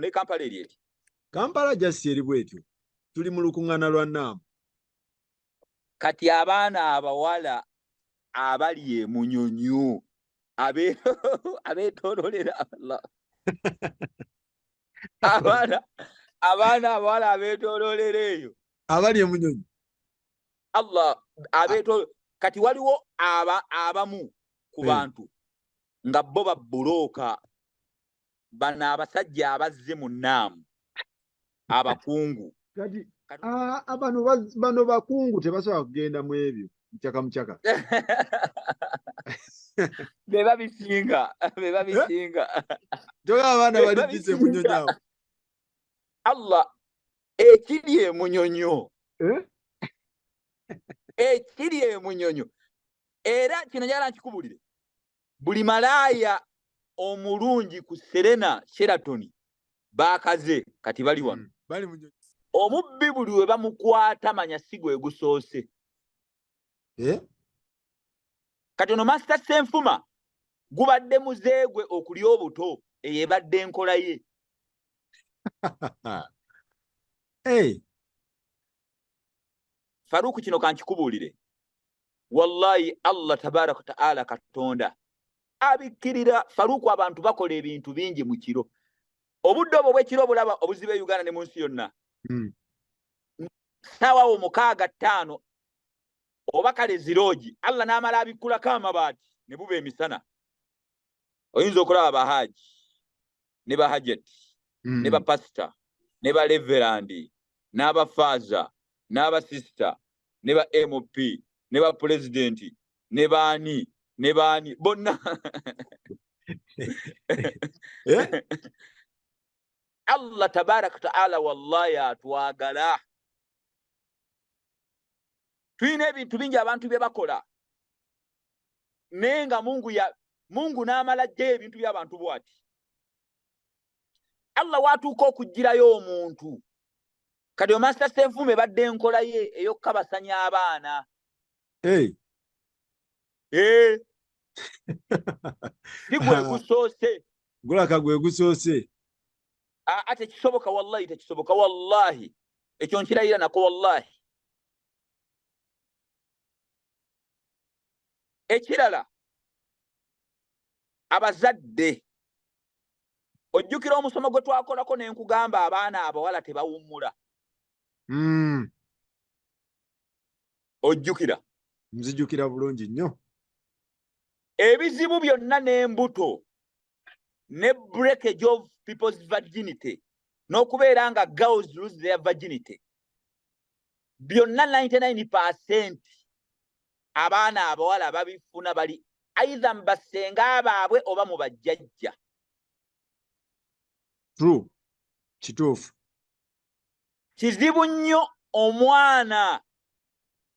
Ne Kampala eri eti? Kampala just eri bwetyo, tuli mu lukuŋŋaana lwa Naamu. Kati abaana abawala abali emunyonyo abeetoololera Allah, abaana abawala abeetoololera eyo abali emunyonyo Allah abeeto. Kati waliwo abamu ku bantu nga bo babbulooka bano abasajja abazze mu Naamu, abakungu. Kati bano bakungu tebasobola kugenda mu ebyo mucaka mucaka. Be babisinga, be babisinga. Toga abaana bali busy munyonyo awo. Allah, ekiri emunyonyo, ekiri emunyonyo. Era kino njagala nkikubulire, buli malaaya omulungi ku Serena, Sheraton bakaze kati bali wano. Bali munyonyo. Omubbi buli we bamukwata, manya si gwe gusoose. Kati ono Master Senfuma gubadde muzeegwe okulya obuto, eyo ebadde enkola ye. Hey. Faruku, kino kankikubuulire, wallahi Allah tabaraka taala Katonda abikkirira. Faruku, abantu bakola ebintu bingi mu kiro, obudde obwo bwekiro obulaba obuzibu e Uganda ne mu nsi yonna. Saawawo 6, 5 oba kale ziroogi, Allah n'amala abikkulako amabaati ne buba emisana. Oyinza okulaba bahaji ne bahajati ne bapasita ne ba reverend n'abafaaza n'abasisita ne ba MP ne ba pulezidenti ne baani ne baani bonna. Eh? Allah tabaraka taala wallahi atwagala. Tulina ebintu bingi abantu bye bakola, naye nga Mungu ya Mungu n'amala ajjayo ebintu by'abantu bw'ati. Allah watuuka okugirayo omuntu. Kati Omasita Senfuma ebadde enkola ye ey'okukabasanya abaana. Hey. Eh. Si gwe gusoose. Gulaka gwe gusoose. Aa, tekisoboka, wallahi tekisoboka, wallahi ekyo nkirayira nako, wallahi. Ekirala, abazadde, ojjukira omusomo gwe twakolako ne nkugamba abaana abawala tebawummula? Ojjukira? Nzijukira bulungi nnyo. Ebizibu byonna n'embuto ne breakage of people's virginity n'okubeera nga girls lose their virginity, byonna 99% abaana abawala babifuna bali either mu basenga baabwe oba mu bajjajja. True, kituufu. Kizibu nnyo omwana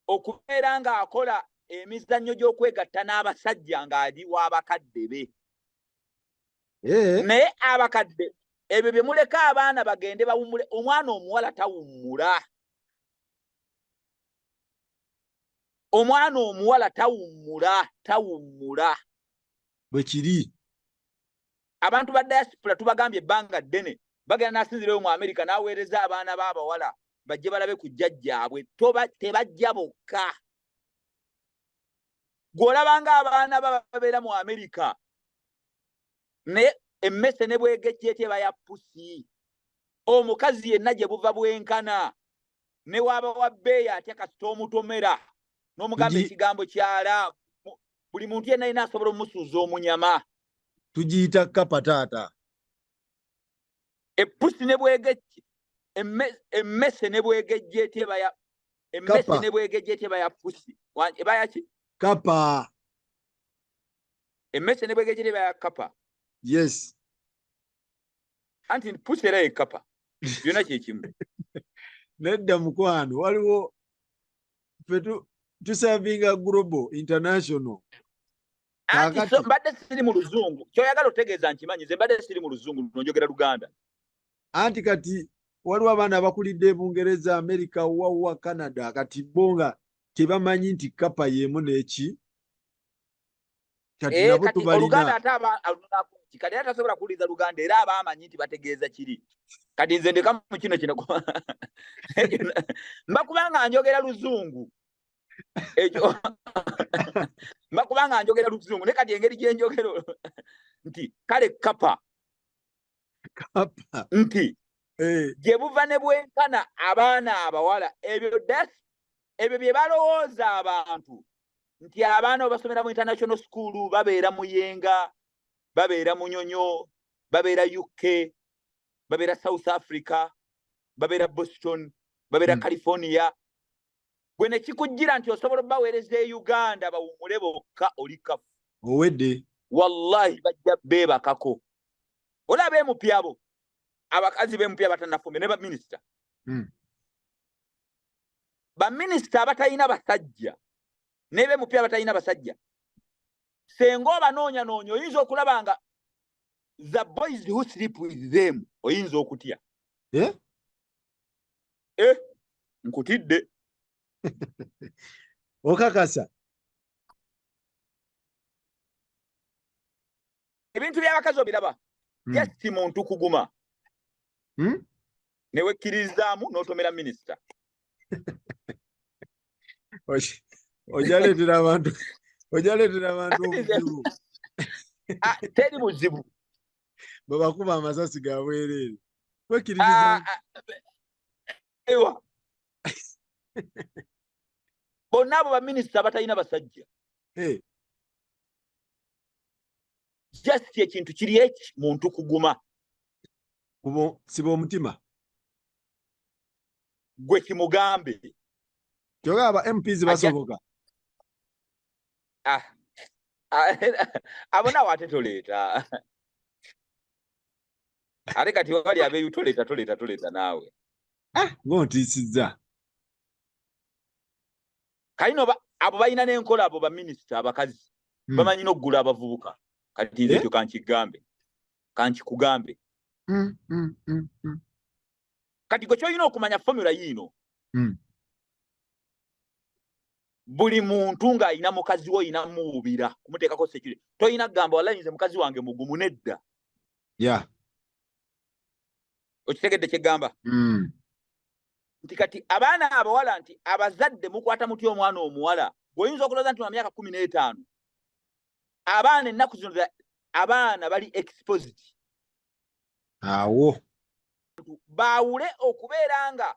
okubeera ng'akola emizannyo gy'okwegatta n'abasajja ng'ali w'abakadde be. Naye abakadde, ebyo bye muleka abaana bagende bawummule. Omwana omuwala tawummula, omwana omuwala tawummula, tawummula. Bwe kiri. Abantu ba diaspora tubagambye ebbanga ddene, bagenda n'asinzirayo mu Amerika n'aweereza abaana b'abawala bajje balabe ku jjajjaabwe. Tebajja bokka. Gw'olabanga abaana ba babeera mu Amerika, naye emmese ne bwegejja etya eba ya pusi. Omukazi yenna gye buva bwenkana ne waaba wa bbeeyi atya, kasita omutomera n'omugamba ekigambo kyala, buli muntu yenna alina asobola omusuuza omunyama. Tugiyita kapa, taata. Epusi ne bwegejje, emmese ne bwegejja etya eba ya emmese. Kapa. Ne bwegejja etya eba ya pusi. Eba ya ki? Kapa. Emmese ne bwegejja etya eba ya kapa? Yes. Anti pusi era ye kapa, byonna kyekimu. Nedda mukwano, waliwo ffe tuservinga global, international. Anti Kaakati. So, mbadde siri mu luzungu. Kyoyagala otegeeza nkimanyi, nze mbadde siri mu luzungu, nonjogera Luganda. Anti kati waliwo abaana abakulidde e Bungereza, Amerika, wawa Canada, kati bo nga tebamanyi nti kapa y'emu n'eki. Kati Eh, nabo kati Oluganda tubalina. Ate ki? Kati era tasobola kuwuliriza Luganda, era aba amanyi nti bategeeza kiri. Kati nze ndeka mu kino kino mba kubanga njogera Luzungu, ekyo mba kubanga njogera Luzungu, naye kati engeri gyenjogera nti kale kapa Kapa. Nti Eh. gye buva ne bwenkana abaana abawala, ebyo ebyo bye balowooza abantu nti abaana basomera mu international school, babeera Muyenga, babeera Munyonyo, babeera UK, babeera South Africa, babeera Boston, babeera California. Gwe ne kikujjira nti osobola obbaweereza e Uganda bawummule bokka, oli kafu. Owedde. Wallahi bajja beebakako. Olaba emupya abo abakazi b'emupya batanafumbe ne baminisita, baminisita abatalina basajja ne b'emupya abatalina basajja, senga obanoonyanoonya oyinza okulaba nga the boys who sleep with them, oyinza okutya. Eh? Eh, nkutidde. Okakasa? Ebintu by'abakazi obiraba. Just muntu kuguma newekkirizaamu n'otomera minisita. Ojaleetera abantu obuzibu. Ah, teri buzibu. Babakuba amasasi ga bwereere kwekkiririza. Ah, ah, ewa bonna abo baminisita abatalina basajja, just ekintu kiri eki, muntu kuguma. Siba omutima. Gwe kimugambe. Kyokka aba MPs basoboka. Ah, ah, abo naawe ate toleeta, ate kati wali abeeyu, toleeta, toleeta, toleeta naawe. Ng'ontiisizza. Kalino abo balina n'enkola, abo baminisita abakazi bamanyi n'okugula abavubuka. Kati nze Eh? ekyo kankigambe, kankikugambe. Kati gwe kyolina okumanya, formula yiino. Buli muntu ng'alina mukazi we, oyina muwubira kumuteekako security. Toyina kugamba, "Wallahi nze mukazi wange mugumu." Nedda. Okitegedde kyegamba? Nti kati abaana abawala, nti abazadde mukwata mutya omwana omuwala gweoyinza okulowooza nti wa myaka 15? Abaana ennaku zino abaana bali exposed. Awo. Baawule okubeera nga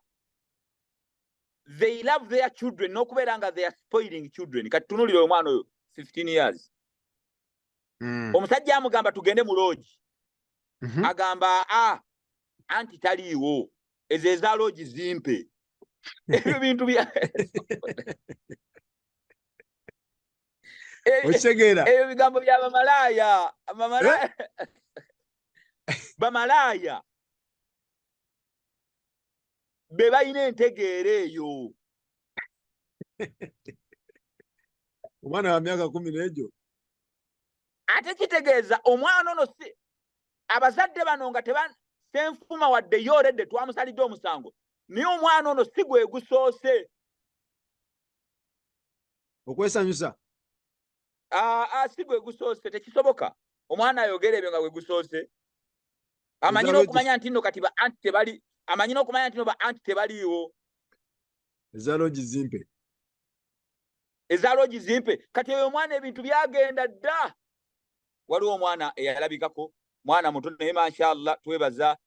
they love their children n'okubeera nga they are spoiling children. Kati tunuulira omwana oyo, 15 years, omusajja amugamba, "Tugende mu lodge." Agamba, "A anti taliiwo, ezo eza lodge zimpe." Ebyo bintu bya Okitegeera? Ebyo bigambo bya bamalaaya, bamalaaya be balina entegeera eyo. Omwana wa myaka 10 n'egyo. Ate kitegeeza omwana ono si abazadde bano nga teba senfuma wadde ye oredde twamusalidde omusango, naye omwana ono si gwe gusoose. Okwesanyusa. Aa, si gwe gusoose, tekisoboka omwana ayogera ebyo nga gwe gusoose. Amanyi Eza n'okumanya nti nno kati ba anti tebali, amanyi n'okumanya nti no ba anti tebaliiwo. Eza lodge zimpe. Eza lodge zimpe. Kati oyo omwana ebintu byagenda dda. Waliwo omwana eyalabikako, mwana muto, naye mashallah twebaza,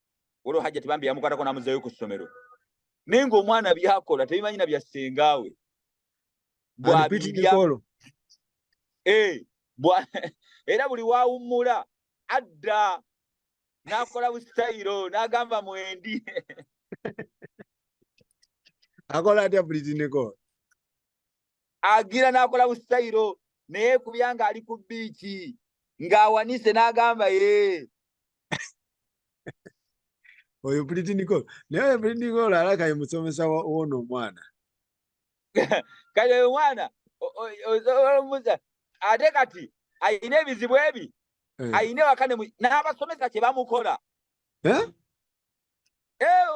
waliwo Hajjati bambi yamukwatako n'amuzzayo ku ssomero, naye ng'omwana byakola tebimanyi na bya ssengaawe. And Pete Bwabirya. Nicolo. Eh, era buli wawummula adda n'akola busitayiro n'agamba mwendi. Akola atya Pretty Nicole? Agira n'akola busitayiro neyeekubya ng'ali ku beach ng'awanise n'agamba ye. Oyo Pretty Nicole. Naye oyo Pretty Nicole alaka ye musomesa w'ono omwana. Kati oyo omwana omuza ate kati ayina ebizibu ebi. Ayina ewaka n'abasomesa kye bamukola. Eh? Eh,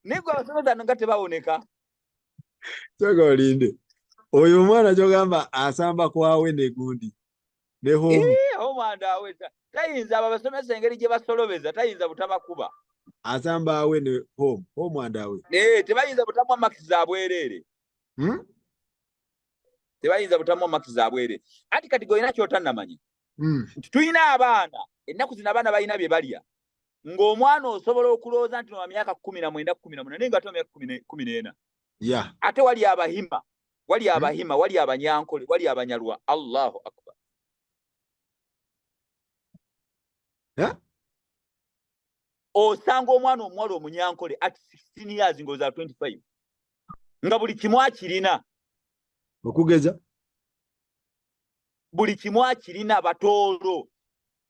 naye gwe abasomesa no nga tebawoneka. Sooka olinde. Oyo omwana ky'ogamba asamba kwawe ne gundi. Ne home. Eh, Home and away tayinza, abo abasomesa engeri gye basolobeza tayinza butabakuba. Asamba away ne home, home and away. Tebayinza butamwa marks za bwereere. Tebayinza butamwa marks za bwereere. Ati kati gwe ky'otannamanya nti tulina abaana ennaku zino, abaana balina bye balya ng'omwana osobola okulowooza nti wa myaka 19, 18, naye nga ate wa myaka 14. Ate wali Abahima, wali Abahima, wali Abanyankole, wali Abanyalwa. Allahu akbar! Osanga omwana omuwala Omunyankole at 16 years ng'oza 25, nga buli kimu akirina. Okugeza? Buli kimu akirina. Batoolo,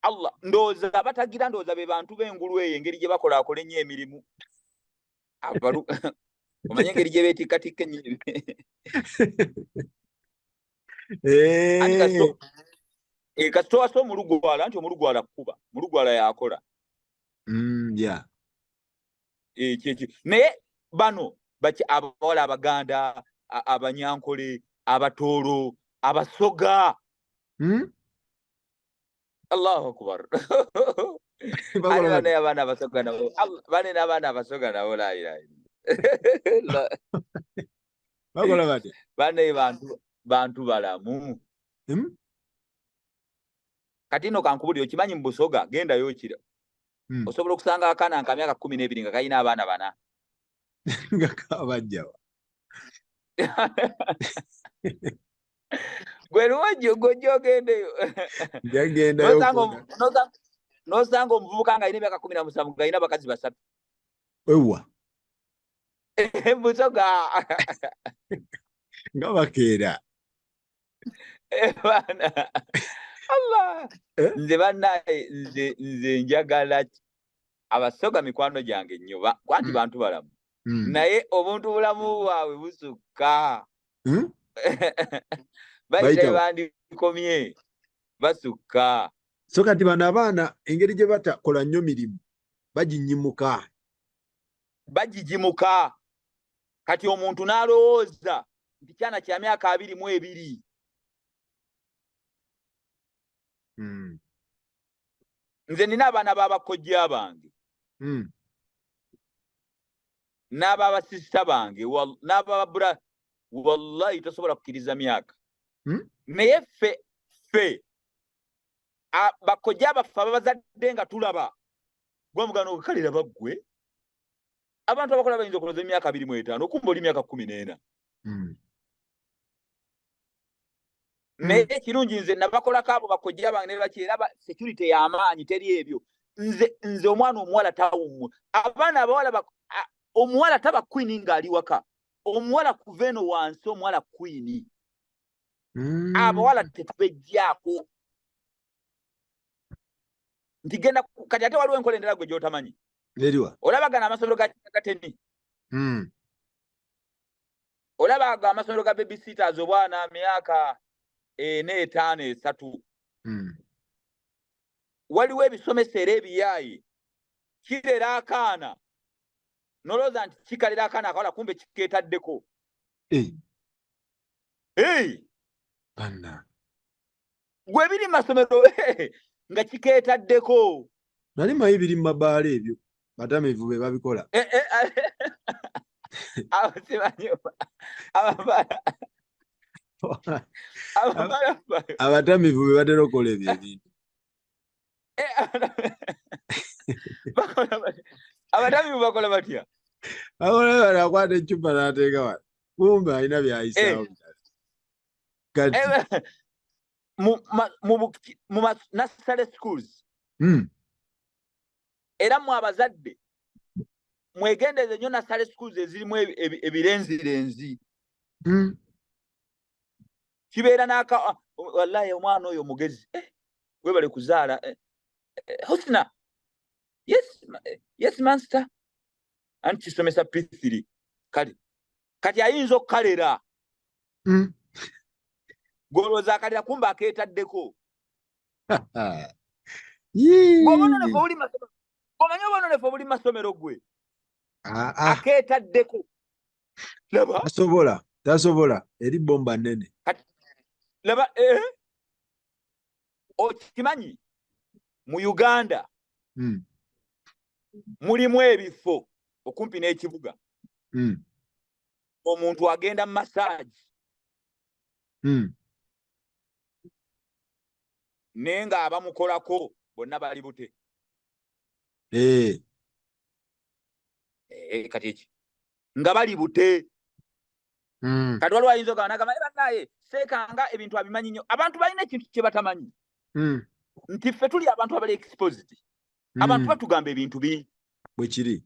Allah, ndowooza abatagira, ndowooza be bantu b'engulu eyo, engeri gye bakola akola ennyo emirimu. Omanye engeri gye beetikkatikka ennyo. Kasita owasa omulugwala, nti omulugwala kkuba, mulugwala yakola. Naye bano abawala Abaganda, Abanyankole, Abatoolo, Abasoga. Allahu akbar! Ate abaana Abasoga nabo, banene, abaana Abasoga nabo, lairahi. Bakola batya? Bane bantu balamu. Kati nno kankubulire, okimanyi mu Busoga, gendayo okira, osobola okusanga akaana nka myaka 12 nga kalina abaana bana. Nga kabajjawa? Gwe luwajjo gojja ogendeyo. Njagendayo. N'osanga omuvubuka nga alina emyaka 17 nga alina abakazi basatu. Ewa? Busoga. Nga bakeera. Baana, Allah! Nze bannaye, nze njagala Abasoga, mikwano gyange nnyo, kwanti bantu balamu, naye obuntu bulamu bwabwe busukka. Bayita bandikomye, basukka. So kati bano abaana engeri gye batakola nnyo mirimu, baginyimuka. Bagigimuka. Kati omuntu n'alowooza nti kyana kya myaka 22. Nze nina abaana b'abakojja bange n'ababasisita bange, n'abababura, wallahi tosobola kukkiriza myaka. Naye ffe bakojja baffe ababazadde nga tulaba gwamugano okakalira baggwe, abantu abakola bayinza okulowooza emyaka 25, okumba oli myaka 14. Naye ekirungi, nze nabakolako abo bakojja bange ne baki, era security y'amaanyi teri ebyo. Nze omwana omuwala tawummwe, abaana abawala, omuwala taba queen ng'ali waka. Omuwala kuva eno wansi, omuwala queen. Abawala tetubejjaako nti genda. Kati ate waliwo enkola endala gwe gy'otamanyi. Eriwa? Olabagana amasomero ga kindergarten, olaba amasomero ga babysitters, obwana myaka 4, 5, 3. Waliwo ebisomesa era ebiyaaye kirera akaana, nolowooza nti kikalera akaana akawala, kumbe kikeetaddeko. Hey. Banna. Gwe biri mu masomero nga kikeetaddeko. Nali manyi biri mu mabaala ebyo, batamiivu be babikola. Abo simanyi amabaala, amabaala. Abatamiivu be batera okukola ebyo ebintu. Bakola batya? Abatamiivu bakola batya? Bakola bano, akwata eccupa n'ateeka wano, kumbe alina byayisaawo kati. Mu nursery schools, era mu abazadde mwegendeze nnyo nursery schools ezirimu ebirenzirenzi. Kibeera n'aka, wallahi omwana oyo mugezi, webale kuzaala, Husna. Yes, yes master. Anti kisomesa P3, kale kati ayinza okukalera. Golowooza akalera, kumba akeetaddeko. Yee. Gweobononefu obuli masomero, omanyi obononefu obuli masomero gwe? Ah, ah, Akeetaddeko, laba. Tasobola, tasobola, eri bomba nnene. Laba. Okimanyi mu Uganda mulimu ebifo okumpi n'ekibuga, omuntu agenda mu massage naye ng'abamukolako bonna bali bute. Kati eki nga bali bute. Kati waliwo ayinza ogamba nagamba, "Naye bannaye, seekanga ebintu abimanyi nnyo." Abantu balina ekintu kye batamanyi nti ffe tuli abantu abali exposed. Abantu batugamba ebintu bingi. Bwe kiri.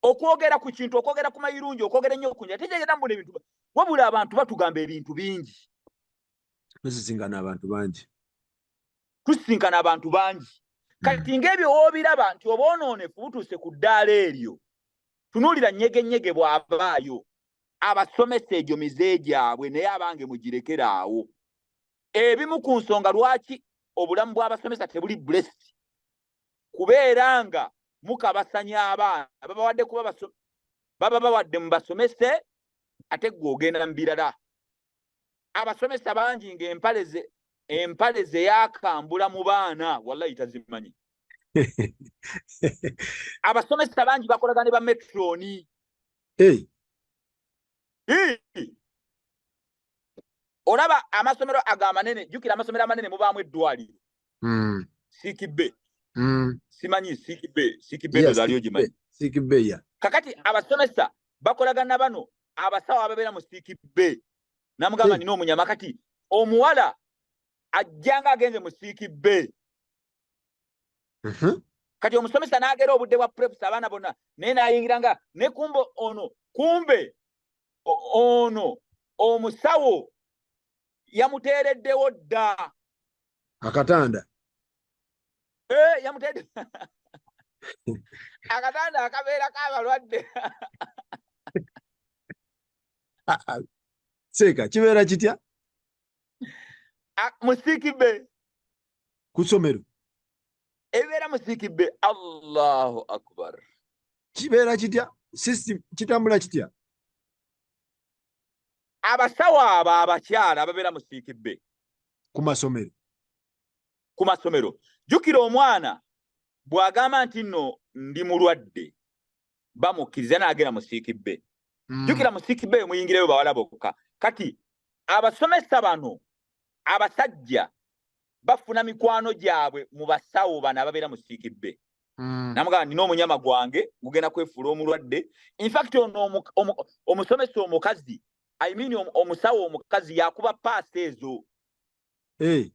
Okwogera ku kintu, okwogera ku mayirungi, okwogera ennyo ku njala, tekyegera mbona ebintu, wabula abantu batugamba ebintu bingi. Tusisinkana abantu bangi. Tusisinkana abantu bangi. Kati ng'ebyo woobiraba nti obwonoonefu butuuse ku ddaala eryo, tunuulira nyegenyege bw'abaayo abasomesa egyo mize gyabwe, naye abange mugirekere awo. Ebimu ku nsonga lwaki obulamu bw'abasomesa tebuli blessed, kubeera nga mukabasanya abaana babawadde kuba baba bawadde mubasomese, ate gwe ogenda mu birala. Abasomesa bangi ng'empale ze empale ze yakambula mu baana, wallahi tazimanyi. Abasomesa bangi bakolagana ne ba matron. Hey. Ii! Olaba amasomero ago amanene, jjukira amasomero amanene mubaamu eddwaliro, sick bay. Simanyi sick bay, sick bay ezo zaali ogimanyi? Sick bay, yeah. Kakati abasomesa bakolagana bano abasawo ababeera mu sick bay, namugamba, "Nina omunyama." Kati omuwala ajja nga agenze mu sick bay. Kati omusomesa n'agera obudde bwa preps, abaana bonna, naye n'ayingira nga ne kumbe ono, kumbe ono omusawo yamuteereddewo dda akatanda. Eh, yamuteedde akatanda akabeerako abalwadde. Ah, ah. Seeka, kibeera kitya? Ah, mu sick bay. Ku ssomero? Ebibeera mu sick bay, Allahu akbar! Kibeera kitya? System kitambula kitya? Abasawo abo abakyala ababeera mu sick bay ku masomero. Ku masomero. Jjukira omwana bw'agamba nti nno ndi mulwadde, bamukkiriza n'agenda mu sick bay. Jjukira mu sick bay muyingirayo bawala bokka. Kati abasomesa bano abasajja bafuna mikwano gyabwe mu basawo bano ababeera mu sick bay. Namugamba, "Nina omunyama gwange gugenda kwefuula omulwadde." Infact ono omusomesa omukazi, I mean omusawo omukazi yakuba paasi ezo. Hey.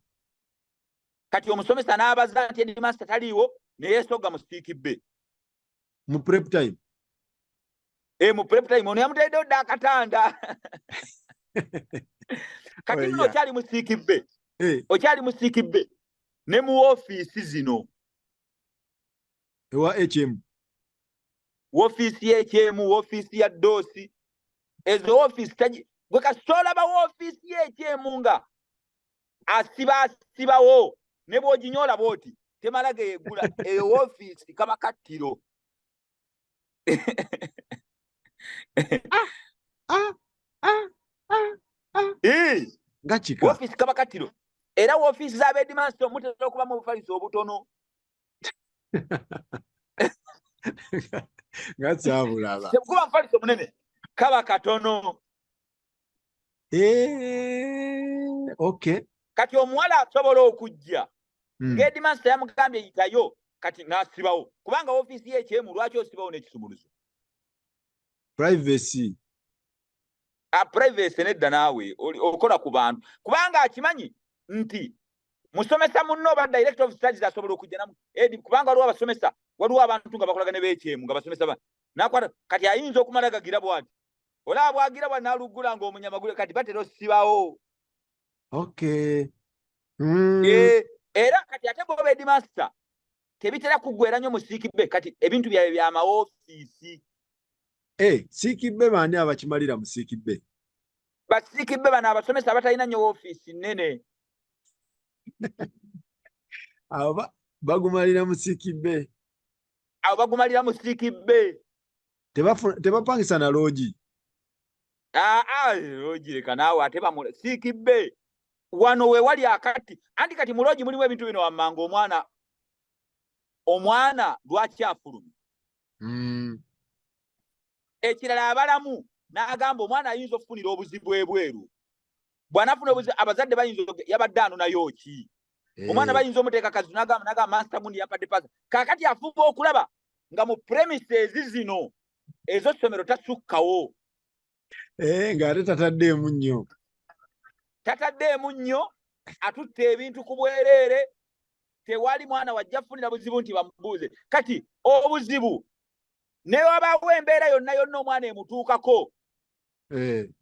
Kati omusomesa n'abaza nti headmaster taliiwo, neyeesogga mu sick bay. Mu prep time? E, mu prep time. Ono yamuteereddewo dda akatanda. Kati nno okyali mu sick bay. Hey. Okyali mu sick bay ne mu woofiisi zino. Ewa HM? Woofiisi y'ekyemu, woofiisi ya DOS, ezo woofiisi gwe kasita olaba woofiisi y'ekyemu nga asiba asibawo, ne bw'oginyoola bw'oti temala geegula, eyo woofiisi kaba kattiro. Ah, ah, ah, ah. Ii, nga kika. Woofiisi kaba kattiro. Era woofiisi z'aba headmaster mutera okuba mu bufaliso obutono. Nga kyabulaba. Tekuba mufaliso munene, kaba katono. Eh, okay. Kati omuwala asobola okujja nga headmaster yamugambye yitayo, kati n'asibawo, kubanga woofiisi y'ekyemu lwaki osibawo n'ekisumuluzo? Privacy. A privacy nedda naawe, okola ku bantu, kubanga akimanyi nti musomesa munno oba director of studies asobola okujja namu edi, kubanga waliwo abasomesa, waliwo abantu nga bakolagana bekyemu nga basomesa ba nakwata. Kati ayinza okumala gagira bwati, olaba bwagira bwa naluggula ng'omunyama gule, kati batera osibawo. Eh, era kati ate bwoba headmaster tebitera kuggwera nnyo mu sick bay. Kati ebintu byabwe byamawoofiisi. Eh, sick bay baani abakimalira mu sick bay? Ba sick bay bano abasomesa abatalina nnyo woofiisi nnene. Abo bagumalira mu sick bay. Abo bagumalira mu sick bay. Tebapangisa na lodge? Aa, ogireka naawe, ate bamu sick bay. Wano we wali akati anti kati mu lodge mulimu ebintu bino wammanga. Omwana lwaki afulumye? Ekirala, abalamu n'agamba omwana ayinza okufunira obuzibu ebweru. Bw'anaafuna obuzibu, abazadde bayinza yabadde anonayo ki omwana? Bayinza omuteeka kazi n'agamba master gundi yampadde pasa. Kaakati afuba okulaba nga mu premises zino ez'essomero tasukkawo. Ng'ate tataddeemu nnyo. Tataddeemu nnyo, atutte ebintu ku bwereere, tewali mwana wajja kufunira buzibu nti bamubuuze. Kati obuzibu ne wabaawo embeera yonna yonna omwana emutuukako,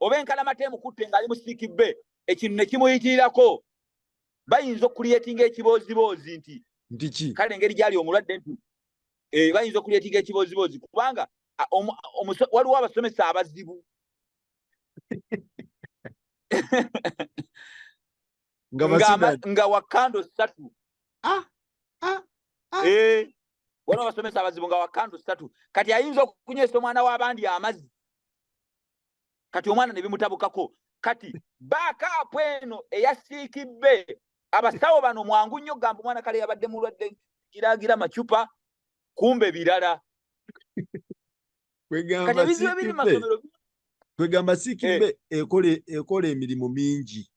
oba enkalamata emukutte ng'ali mu sick bay, ekintu ne kimuyitirirako, bayinza okucreatinga ekibooziboozi nti Nti ki? Kale engeri gyali omulwadde nti bayinza okucreatinga ekibooziboozi, kubanga waliwo abasomesa abazibu nga nga wa kando 3. Ah, ah, ah. Waliwo abasomesa abazibu nga wa kando 3. Kati ayinza okunywesa omwana w'abandi amazzi, kati omwana ne bimutabukako. Kati backup eno eya sick bay, abasawo bano mwangu nnyo gamba omwana kale yabadde mulwadde, giragira macupa, kumbe birala. Kati ebizibu ebiri mu masomero. Kwegamba sick bay ekola emirimu mingi.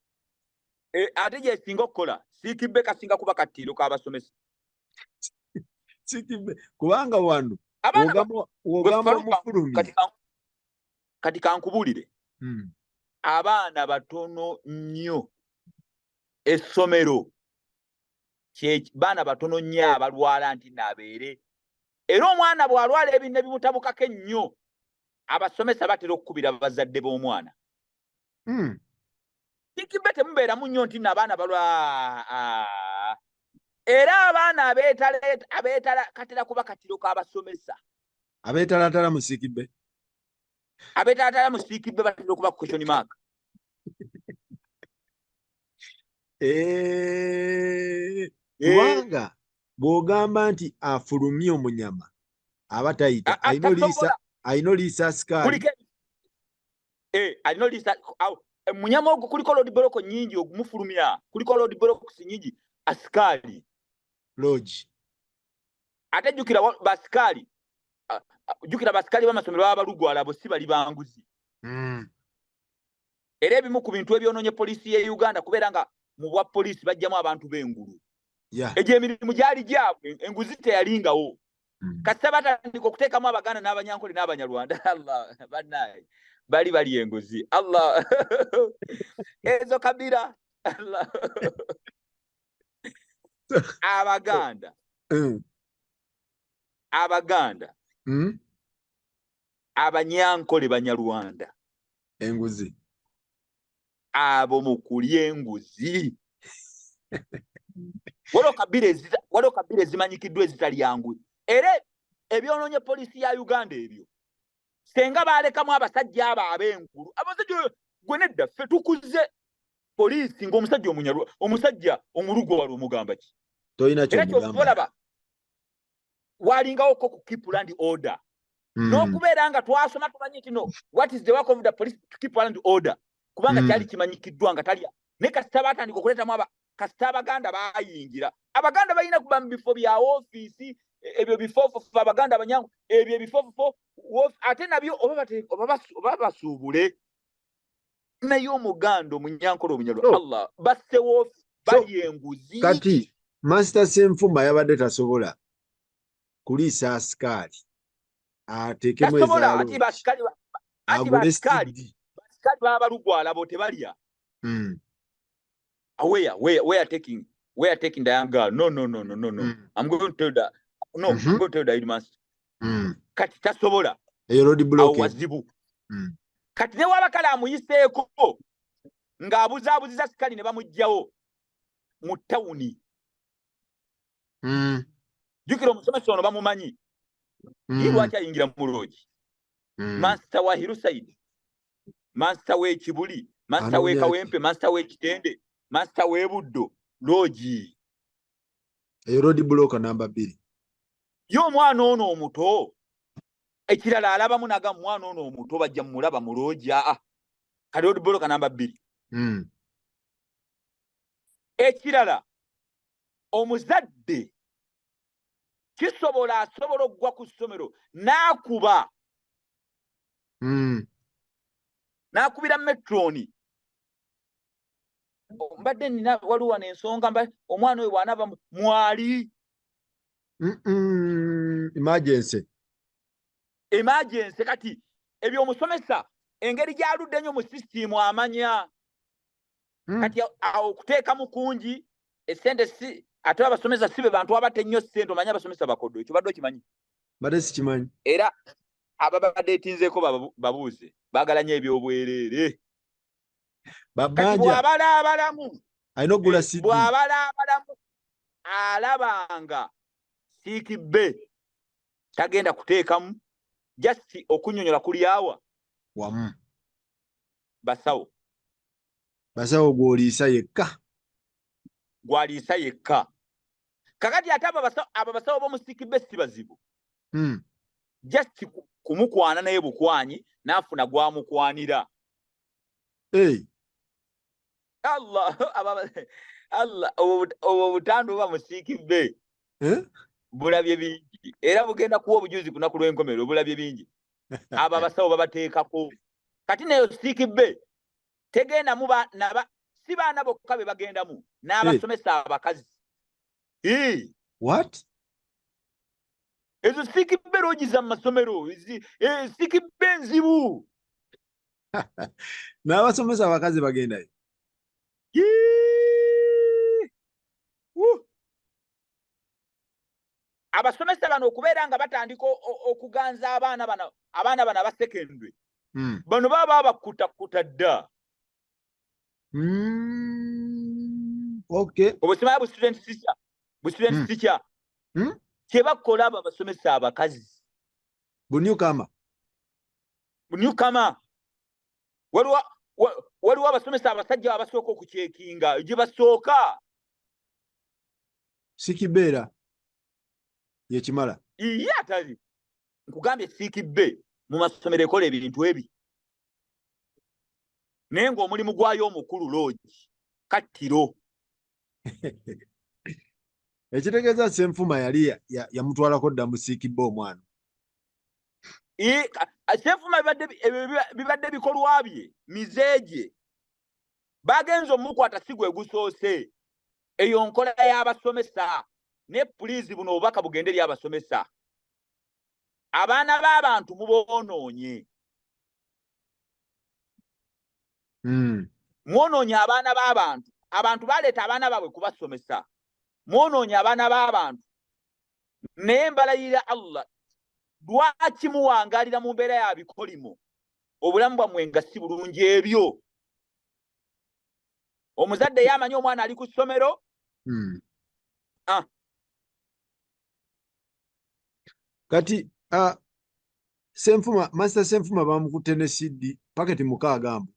Ate gyesinga okukola sick bay kasinga kuba kattiiro k'abasomesa. Sick bay, kubanga wano wogamba omufulumi. Kati kankubuulire. Abaana batono nnyo essomero, baana batono nnyo abalwala nti naabeere, era omwana bw'alwala ebintu ne bimutabukako ennyo, abasomesa batera okukubira bazadde b'omwana. Sick bay temubeeramu nnyo nti nno abaana balwa, era abaana abeetala katera kuba katiro k'abasomesa. Abeetalatala mu sick bay. Abeetalatala mu sick bay batera okuba question mark. Kubanga bw'ogamba nti afulumye omunyama, aba tayita, alina oliisa asikaali. Alina oliisa munyama ogwo. Kuliko road block nyingi ogumufulumya, kuliko road blocks nyingi asikaali. Lodge. Ate jjukira basikaali, jjukira basikaali b'amasomero baba balugwala, abo si bali banguzi. Era ebimu ku bintu ebyonoonye poliisi ye Uganda kubeera nga mu bwa poliisi bajjamu abantu b'engulu. Egyo emirimu gyali gyabwe, enguzi teyalingawo. Kasita batandika okuteekamu Abaganda n'Abanyankole n'Abanyarwanda, Allah, bannaye bali bali enguzi, Allah, ezo kabira, Allah, Abaganda, Abaganda, Abanyankole, Banyarwanda. Enguzi. Abo mu kulya enguzi, waliwo kabira ezimanyikiddwa ezitalyangu. Era ebyonoonye poliisi ya Uganda ebyo, senga balekamu abasajja abo ab'engulu, abasajja gwe nedda, ffe tukuze poliisi ng'omusajja omunyarwa, omusajja omulugwala omugamba ki? Tolina. Era kyova olaba walingawoko ku keep law and order, n'okubeera nga twasoma tumanyi nti no, what is the work of the police? To keep law and order, kubanga kyali kimanyikiddwa nga talya. Naye kasita batandika okuleetamu aba, kasita Abaganda bayingira, Abaganda balina kuba mu bifo bya woofiisi, ebyo bifofofo, Abaganda abanyangu, ebyo ebifofofo, ate nabyo oba basuubule. Naye Omuganda, Omunyankole, Omunyarwanda, Allah, basse woofi, balya enguzi. Kati Master Senfuma yabadde tasobola kuliisa asikaali ateekemu ezaalo agule. Basikaali baba balugwala, bo tebalya. Where, where, where taking the young girl? No, no, no, no, no, no. I'm going to tell that. No, I'm going to tell the headmaster. Kati tasobola. Eyo road block. Wazibu. Kati ne waba kale amuyiseeko ng'abuzaabuziza sikali ne bamuggyawo mu tawuni. Jjukira omusomesa ono bamumanyi. Ye lwaki ayingira mu lodge? Master wa Hillside, master w'Ekibuli, master w'e Kawempe, master w'Ekitende, master w'Ebuddo, lodge. Eyo road block namba 2. Ye omwana ono omuto, ekirala alabamu naga mwana ono omuto bajja mulaba mu lodge. Aa, kati road block namba 2. Ekirala, omuzadde kisobola asobola okugwa ku ssomero n'akuba n'akubira matron, mbadde nina waliwo wano ensonga, omwana oyo bw'anaava mwali Emergency. Emergency. Kati ebyo omusomesa engeri gy'aludde ennyo mu sisitimu amanya. Kati awo okuteekamu kungi essente si ate abasomesa si be bantu abatta ennyo ssente. Omanyi abasomesa bakodo, ekyo badde okimanyi? Mbadde sikimanyi. Era ababadde etinzeeko babuuze, baagala nnyo ebyobwereere. Kati bw'abalaabalamu alina okugula CD. Bw'abalaabalamu alabanga sick bay tagenda kuteekamu, just okunnyonnyola kuli awa wamu. Basawo. Basawo gw'oliisa yekka. Gw'aliisa yekka. Kakati ate abo basawo b'omu sick bay si bazibu. Just kumukwana naye bukwanyi n'afuna gwamukwanira. Hey. Allah Allah, obwo butandu buba mu sick bay. Eh? Bulabye bingi era bugenda kuwa obujuzi ku lunaku lw'enkomerero. Bulabye bingi. Abo abasawo babateekako. Kati neyo sick bay tegendamu naba si baana bokka be bagendamu, n'abasomesa abakazi. What? Ezo sick bay lodge za mu masomero, sick bay nzibu. N'abasomesa abakazi bagendayo? Yee! Woo! Abasomesa bano okubeera nga batandika okuganza abaana bano aba secondary, bano baba babakutakuta dda. Obusimanyi bu student teacher, bu student teacher kye bakola abo abasomesa abakazi. Bu newcomer. Bu newcomer. Waliwo abasomesa abasajja abasooka okucheckinga gye basooka. Sick bay yekimala. Iye, atali nkugambye, sick bay mu masomero ekola ebintu ebi, naye ng'omulimu gwayo omukulu lodge kattiro. Ekitegeeza Senfuma yali yamutwalako dda mu sick bay omwana. Senfuma ebyo bibadde bikolwa bye, mizeegye. Bagenza omukwata si gwe gusoose. Eyo nkola y'abasomesa. Ne please, buno obubaka bugende eri abasomesa. Abaana b'abantu muboonoonye. Mwonoonye abaana b'abantu. Abantu baleeta abaana baabwe kubasomesa, mwonoonye abaana b'abantu. Naye mbalayirira Allah, lwaki muwangaalira mu mbeera ya bikolimo, obulamu bwammwe nga si bulungi? Ebyo omuzadde ye amanyi omwana ali ku ssomero. Ah. Kati Senfuma, Master Senfuma bamukutte ne CD paketi 6 mbu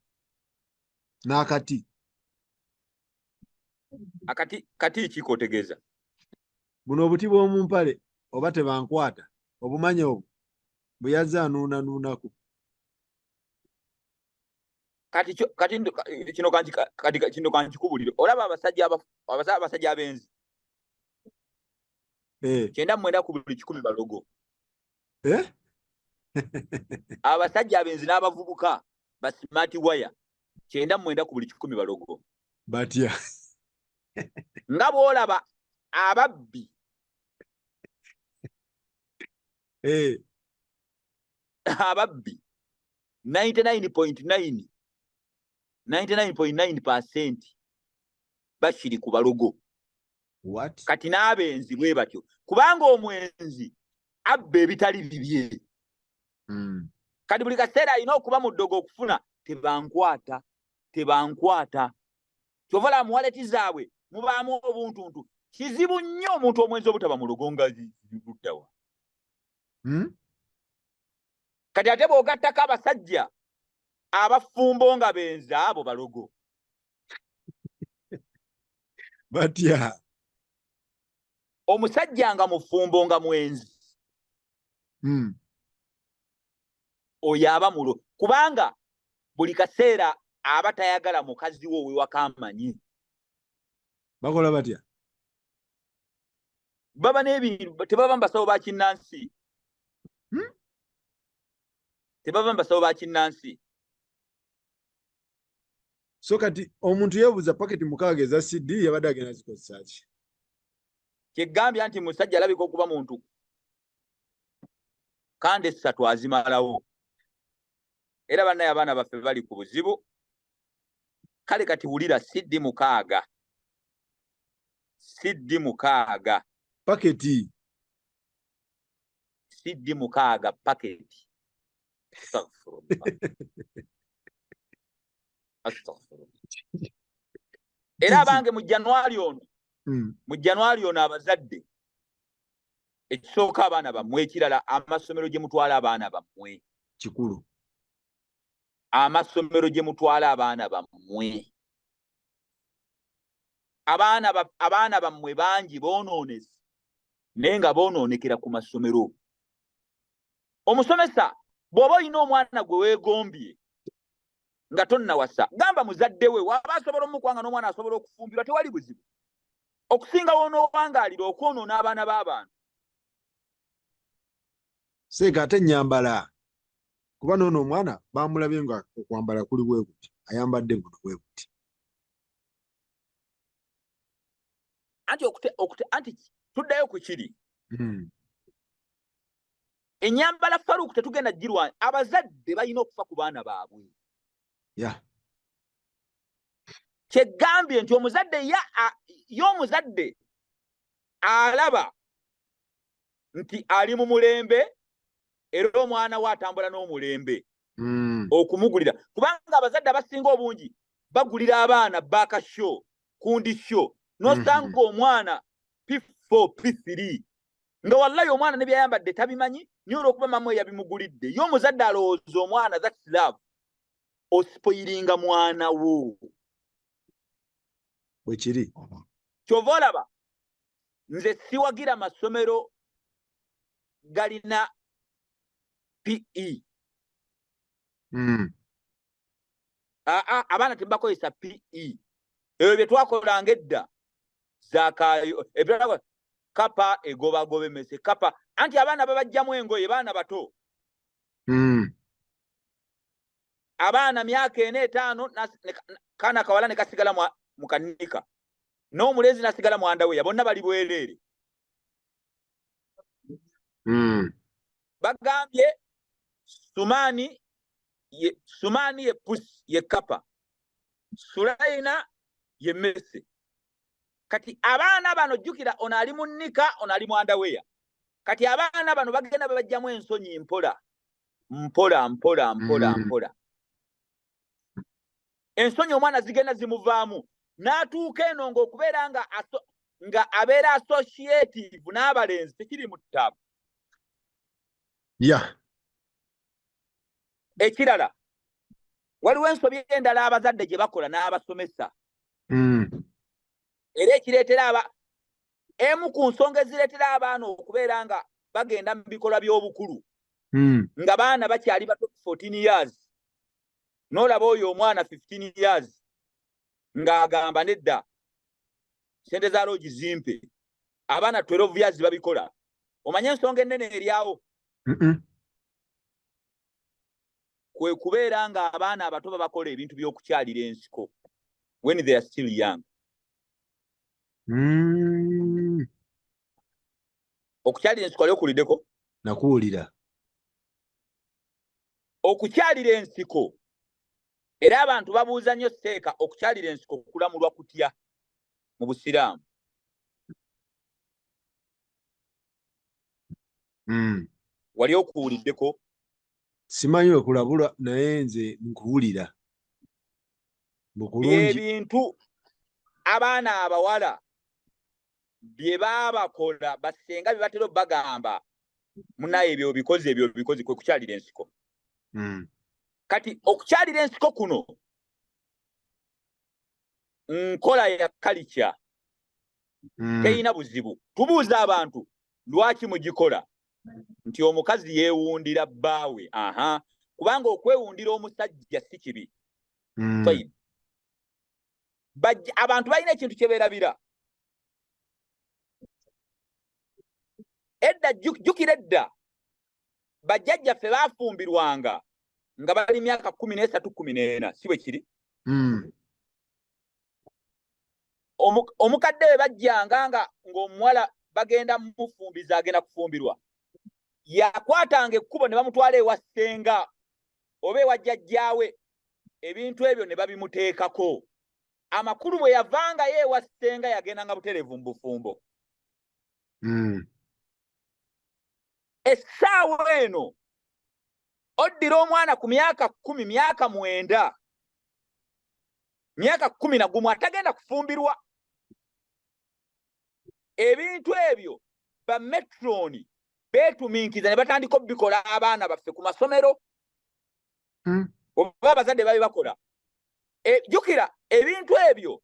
n'akati. Akati kati kikotegeeza? Buno obuti bw'omu mpale oba tebankwata, obumanyi obwo bwe yazze anuunanuunaku. Kati kati kino kati kino kankikubulire. Olaba abasajja abasajja abenzi, 99 ku buli 100 balogo. Eh? Abasajja abenzi n'abavubuka ba smart wire, 99 ku buli 100 balogo. Batya? Nga bw'olaba ababbi. Ababbi 99.9, 99.9% bakiri ku balogo. What? Kati n'abenzi bwe batyo, kubanga omwenzi abba ebitali bibye. Kati buli kaseera alina okuba mu ddogo okufuna tebankwata, tebankwata. Kyova olaba mu wallet zaabwe mubaamu obuntuntu. Kizibu nnyo omuntu omwenzi obutaba mulogo nga luddawa. Kati ate bw'ogattako abasajja abafumbo nga benzi, abo balogo. Batya? Omusajja nga mufumbo nga mwenzi, oyo aba mulo, kubanga buli kaseera aba tayagala mukazi we owewaka amanyi. Bakola batya? Baba n'ebintu, tebava mu basawo ba kinnansi. Tebava mu basawo ba kinnansi. So kati omuntu yeebuuza, paketi 6 eza CD yabadde agenda zikozesa ki? Kyegambya nti musajja alabika okuba muntu kandi 3 azimalawo. Era bannaye abaana baffe bali ku buzibu. Kale kati wulira, CD 6, CD 6 paketi, CD 6 paketi. Astaghfirullah, astaghfirullah. Era abange, mu January ono, mu January ono, abazadde, ekisooka abaana bammwe, ekirala amasomero gye mutwala abaana bammwe. Kikulu. Amasomero gye mutwala abaana bammwe, abaana bammwe bangi boonoonese, naye nga boonoonekera ku masomero. Omusomesa, bw'oba olina omwana gwe weegombye nga tonnawasa, gamba muzadde we waba asobola omukwanga n'omwana asobola okufumbirwa, tewali buzibu, okusinga wonoowangaalira okwonoona abaana b'abantu. Seeka, ate nyambala, kuba noono omwana bamulabye nga okwambala kuli bwe kuti, ayambadde buno bwe buti. Anti anti tuddayo ku kiri enyambala. Faruku, tetugenda girwanya. Abazadde balina okufa ku baana baabwe. Kyegambye nti omuzadde ye omuzadde alaba nti ali mu mulembe, era omwana we atambula n'omulembe, okumugulira, kubanga abazadde abasinga obungi bagulira abaana bakasho kundi sho, nosanga omwana P4, P3, nga wallayi omwana ne byayambadde tabimanyi, naye olwokuba mama we yabimugulidde, ye omuzadde alowooza omwana that's love. Ospoilinga mwana wo. Bwe kiri. Kyova olaba nze siwagira masomero galina PE. Aa, abaana tebakozesa PE. Ebyo bye twakolanga edda zakayo ebyo, kapa egobagoba emmese, kapa. Anti abaana babajjamu engoye baana bato. Abaana myaka 4, 5, kaana kawala ne kasigala mu kanika, n'omulenzi nasigala mu underwear, bonna bali bwereere. Bagambye sumaani ye, sumaani ye pusi ye kapa, sulayina ye mmese. Kati abaana bano, jjukira ono ali mu nika, ono ali mu underwear. Kati abaana bano bagenda babajjamu ensonyi mpola mpola mpola mpola mpola. Ensonyi omwana zigenda zimuvaamu, n'atuuka eno ng'okubeera nga abeera associative n'abalenzi tekiri mu ttaabu. Ekirala, waliwo ensobi endala abazadde gye bakola n'abasomesa, era ekireetera aba emu ku nsonga ezireetera abaana okubeera nga bagenda mu bikolwa by'obukulu nga baana bakyali bato, 14 years, n'olaba oyo omwana 15 years ng'agamba, "Nedda, sente za loogi zimpe." Abaana 12 years babikola. Omanye ensonga ennene eryawo kwe kubeera nga abaana abato babakola ebintu by'okukyalira ensiko when they are still young. Okukyalira ensiko ali okuliddeko? Nakuwulira. Okukyalira ensiko, era abantu babuuza nnyo, "Seeka, okukyalira ensiko kulamulwa kutya mu Busiraamu?" Wali okuwuliddeko? Simanyi wekulabula, naye nze nkuwulira bukulungi. Byebintu abaana abawala bye baabakola basenga, bye batera bagamba, "Munaye, ebyo bikozi, ebyo bikozi," kwe kukyalira ensiko. Kati okukyalira ensiko kuno nkola ya kalikya, teyina buzibu. Tubuuza abantu, "Lwaki mugikola?" Nti omukazi yeewundira bbaawe. Aha, kubanga okwewundira omusajja si kibi. Abantu balina ekintu kye beerabira. Edda, jjukira edda bajjajjaffe baafumbirwanga nga bali myaka 13, 14, si bwe kiri? Omukadde we bajjanga nga ng'omuwala bagenda mufumbiza, agenda kufumbirwa, yakwatanga ekkubo ne bamutwala ewa ssenga oba ewa jjajjaawe, ebintu ebyo ne babimuteekako. Amakulu, bwe yavangayo ewa ssenga yagendanga butereevu mu bufumbo. Essaawa eno oddira omwana ku myaka 10, myaka 9, myaka 11, atagenda kufumbirwa, ebintu ebyo bametroni beetumiikiza ne batandika obikola abaana baffe ku masomero oba abazadde babibakola. Jjukira ebintu ebyo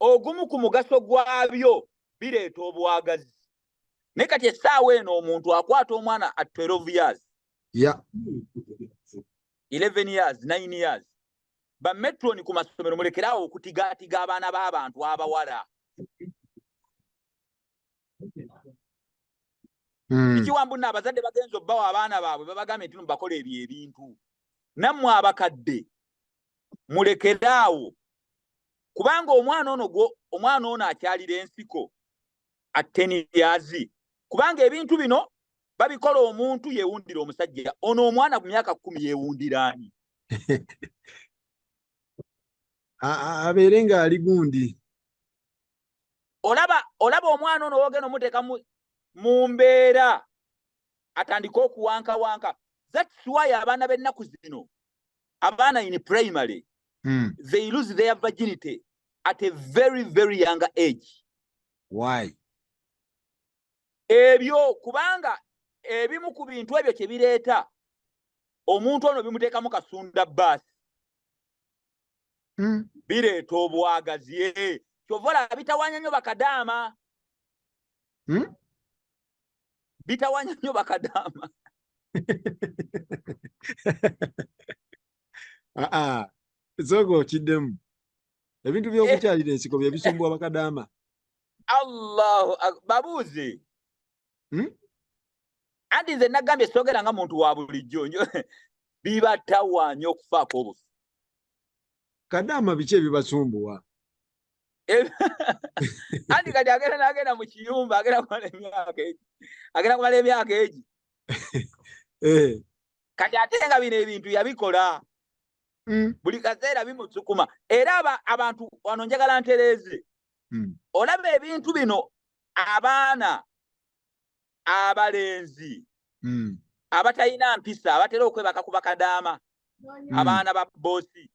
ogumu ku mugaso gwabyo bireeta obwagazi, naye kati essaawa eno omuntu akwata omwana at 12 years, 11 years, 9 years. Bametroni ku masomero, mulekeraawo okutigaatiga abaana b'abantu abawala. Kikiwambu nno abazadde bagenza obbawa abaana baabwe, babagambye nti bakola ebyo ebintu. Nammwe abakadde mulekeraawo, kubanga omwana ono omwana ono akyalira ensiko at 10 years, kubanga ebintu bino babikola omuntu yeewundira omusajja ono. Omwana ku myaka 10 yeewundiraani? Abeere ng'ali gundi. Olaba omwana ono wogenda omuteeka mu mbeera atandike okuwankawanka. That's why abaana b'ennaku zino, abaana in primary, they lose their virginity at a very very young age. Why? Ebyo kubanga ebimu ku bintu ebyo kye bireeta, omuntu ono bimuteekamu kasunda baasi. Bireeta obwagazi. Kyova olaba bitawaanya nnyo bakadaama. Bitawaanya nnyo bakadaama. Aa, sooka okiddemu. Ebintu by'okukyalira ensiko bye bisumbuwa bakadaama? Allahu, babuuze. Anti nze nagambye soogera nga muntu wa bulijjo. Bibatawaanya okufaako obufi. Kadaama biki ebibasumbuwa? Anti kati agenda n'agenda mu kiyumba, agenda kumala emyaka egi, agenda kumala emyaka egi. Kati ate nga bino ebintu yabikola buli kaseera, bimusukuma. Era abantu wano njagala ntereeze. Olaba ebintu bino, abaana abalenzi abatalina mpisa abatera okwebaka ku bakadaama, abaana ba boosi,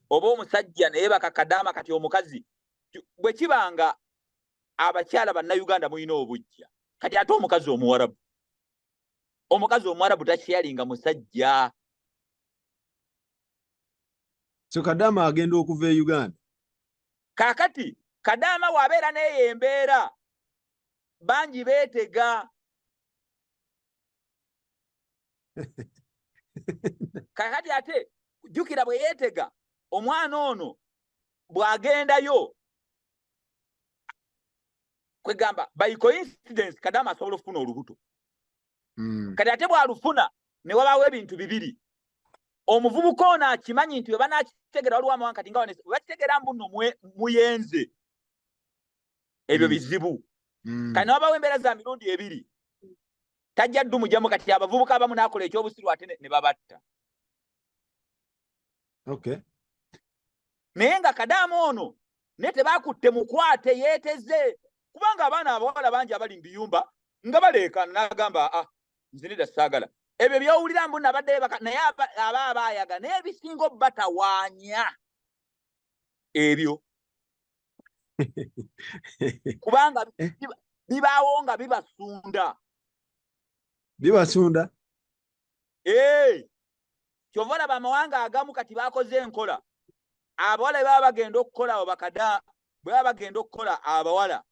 oba omusajja naye bakakadaama. Kati omukazi bwe kiba nga abakyala Bannayuganda mulina obujja, kati ate omukazi Omuwarabu, omukazi Omuwarabu takyalinga musajja. So kadaama agenda okuva e Uganda? Kaakati kadaama bw'abeera n'eyo embeera, bangi beetega. Kakati ate jjukira, bwe yeetega, omwana ono bw'agendayo, kwegamba by coincidence kadaama asobola okufuna olubuto. Kati ate bw'alufuna ne wabaawo ebintu bibiri. Omuvubuka ono akimanyi nti bwe banaakitegera, waliwo amawanga kati nga wano bwe bakitegera mbu nno muyenze, ebyo bizibu. Kati ne wabaawo embeera za mirundi ebiri, tajja ddumugyamu. Kati abavubuka abamu n'akola ekyobusiru ate ne babatta. Naye nga kadaama ono naye tebakutte mukwate, yeeteze, kubanga abaana abawala bangi abali mu biyumba nga baleekaana n'agamba, "Ah, nze nedda, saagala ebyo byowulira mbu nabadde baka." Naye aba abaayaga, naye ebisinga obbatawaanya ebyo, kubanga bibaawo nga bibasunda. Bibasunda. Ee, kyova olaba amawanga agamu kati bakoze enkola, abawala bwe baba bagenda okukola abo bakada, bwe baba bagenda okukola, abawala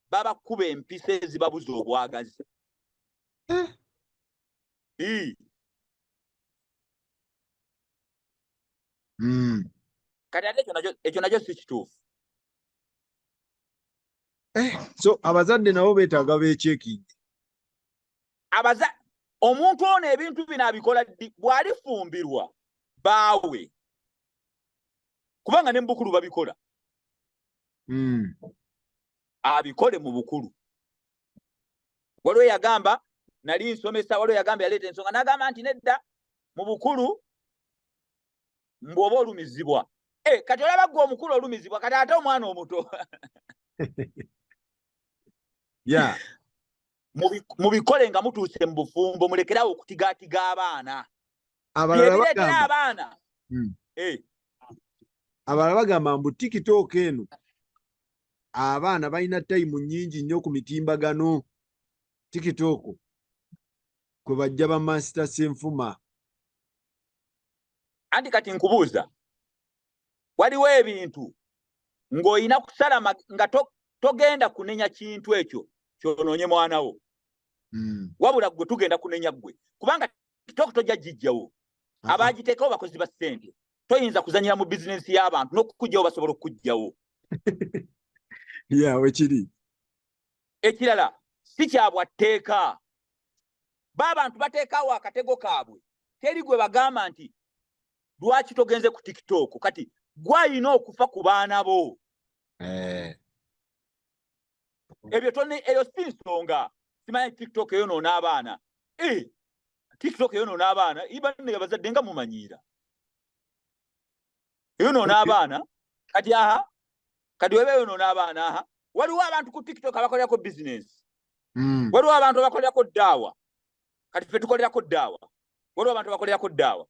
babakuba empisa ezibabuza obwagazi. Ii. Kati ate ekyo nakyo si kituufu. So abazadde nabo beetaaga beechecking. Abaza omuntu ono ebintu bino abikola ddi? Bw'alifumbirwa baawe, kubanga ne mu bukulu babikola. Abikole mu bukulu. Waliwo yagamba, nali nsomesa, waliwo yagamba, yaleeta ensonga n'agamba nti nedda, mu bukulu mbw'oba olumizibwa. Kati olaba gwe omukulu olumizibwa, kati ate omwana omuto. Mubikole nga mutuuse mu bufumbo, mulekerawo okutigaatiga abaana. Byebireetera abaana. Abalala bagamba mbu TikTok eno abaana balina time nnyingi nnyo ku mitimbagano TikTok kwe bajja ba Master Senfuma. Anti kati nkubuuza, waliwo ebintu ng'olina kusala nga togenda kunenya kintu ekyo kyonoonye mwana wo. Wabula gwe tugenda kunenya ggwe, kubanga TikTok tojja gijjawo. Abagiteekawo bakozi ba ssente, toyinza kuzanyira mu bizinensi y'abantu n'okukugjawo basobola okukugjawo. Yeah, wekiri. Ekirala si kya bwatteeka, ba abantu bateekawo akatego kaabwe, teri gwe bagamba nti lwaki togenze ku TikTok. Kati gwayina okufa ku baana bo. Ebyo eyo si nsonga. Simanyi TikTok eyonoona abaana. TikTok eyonoona abaana, ibanne abazadde nga mumanyiira eyonoona abaana. Kati aha, kati weba eyonoona abaana, aha waliwo abantu ku TikTok abakolerako bizinesi. Waliwo abantu abakolerako ddaawa. Kati ffe tukolerako ddaawa, waliwo abantu abakolerako ddaawa.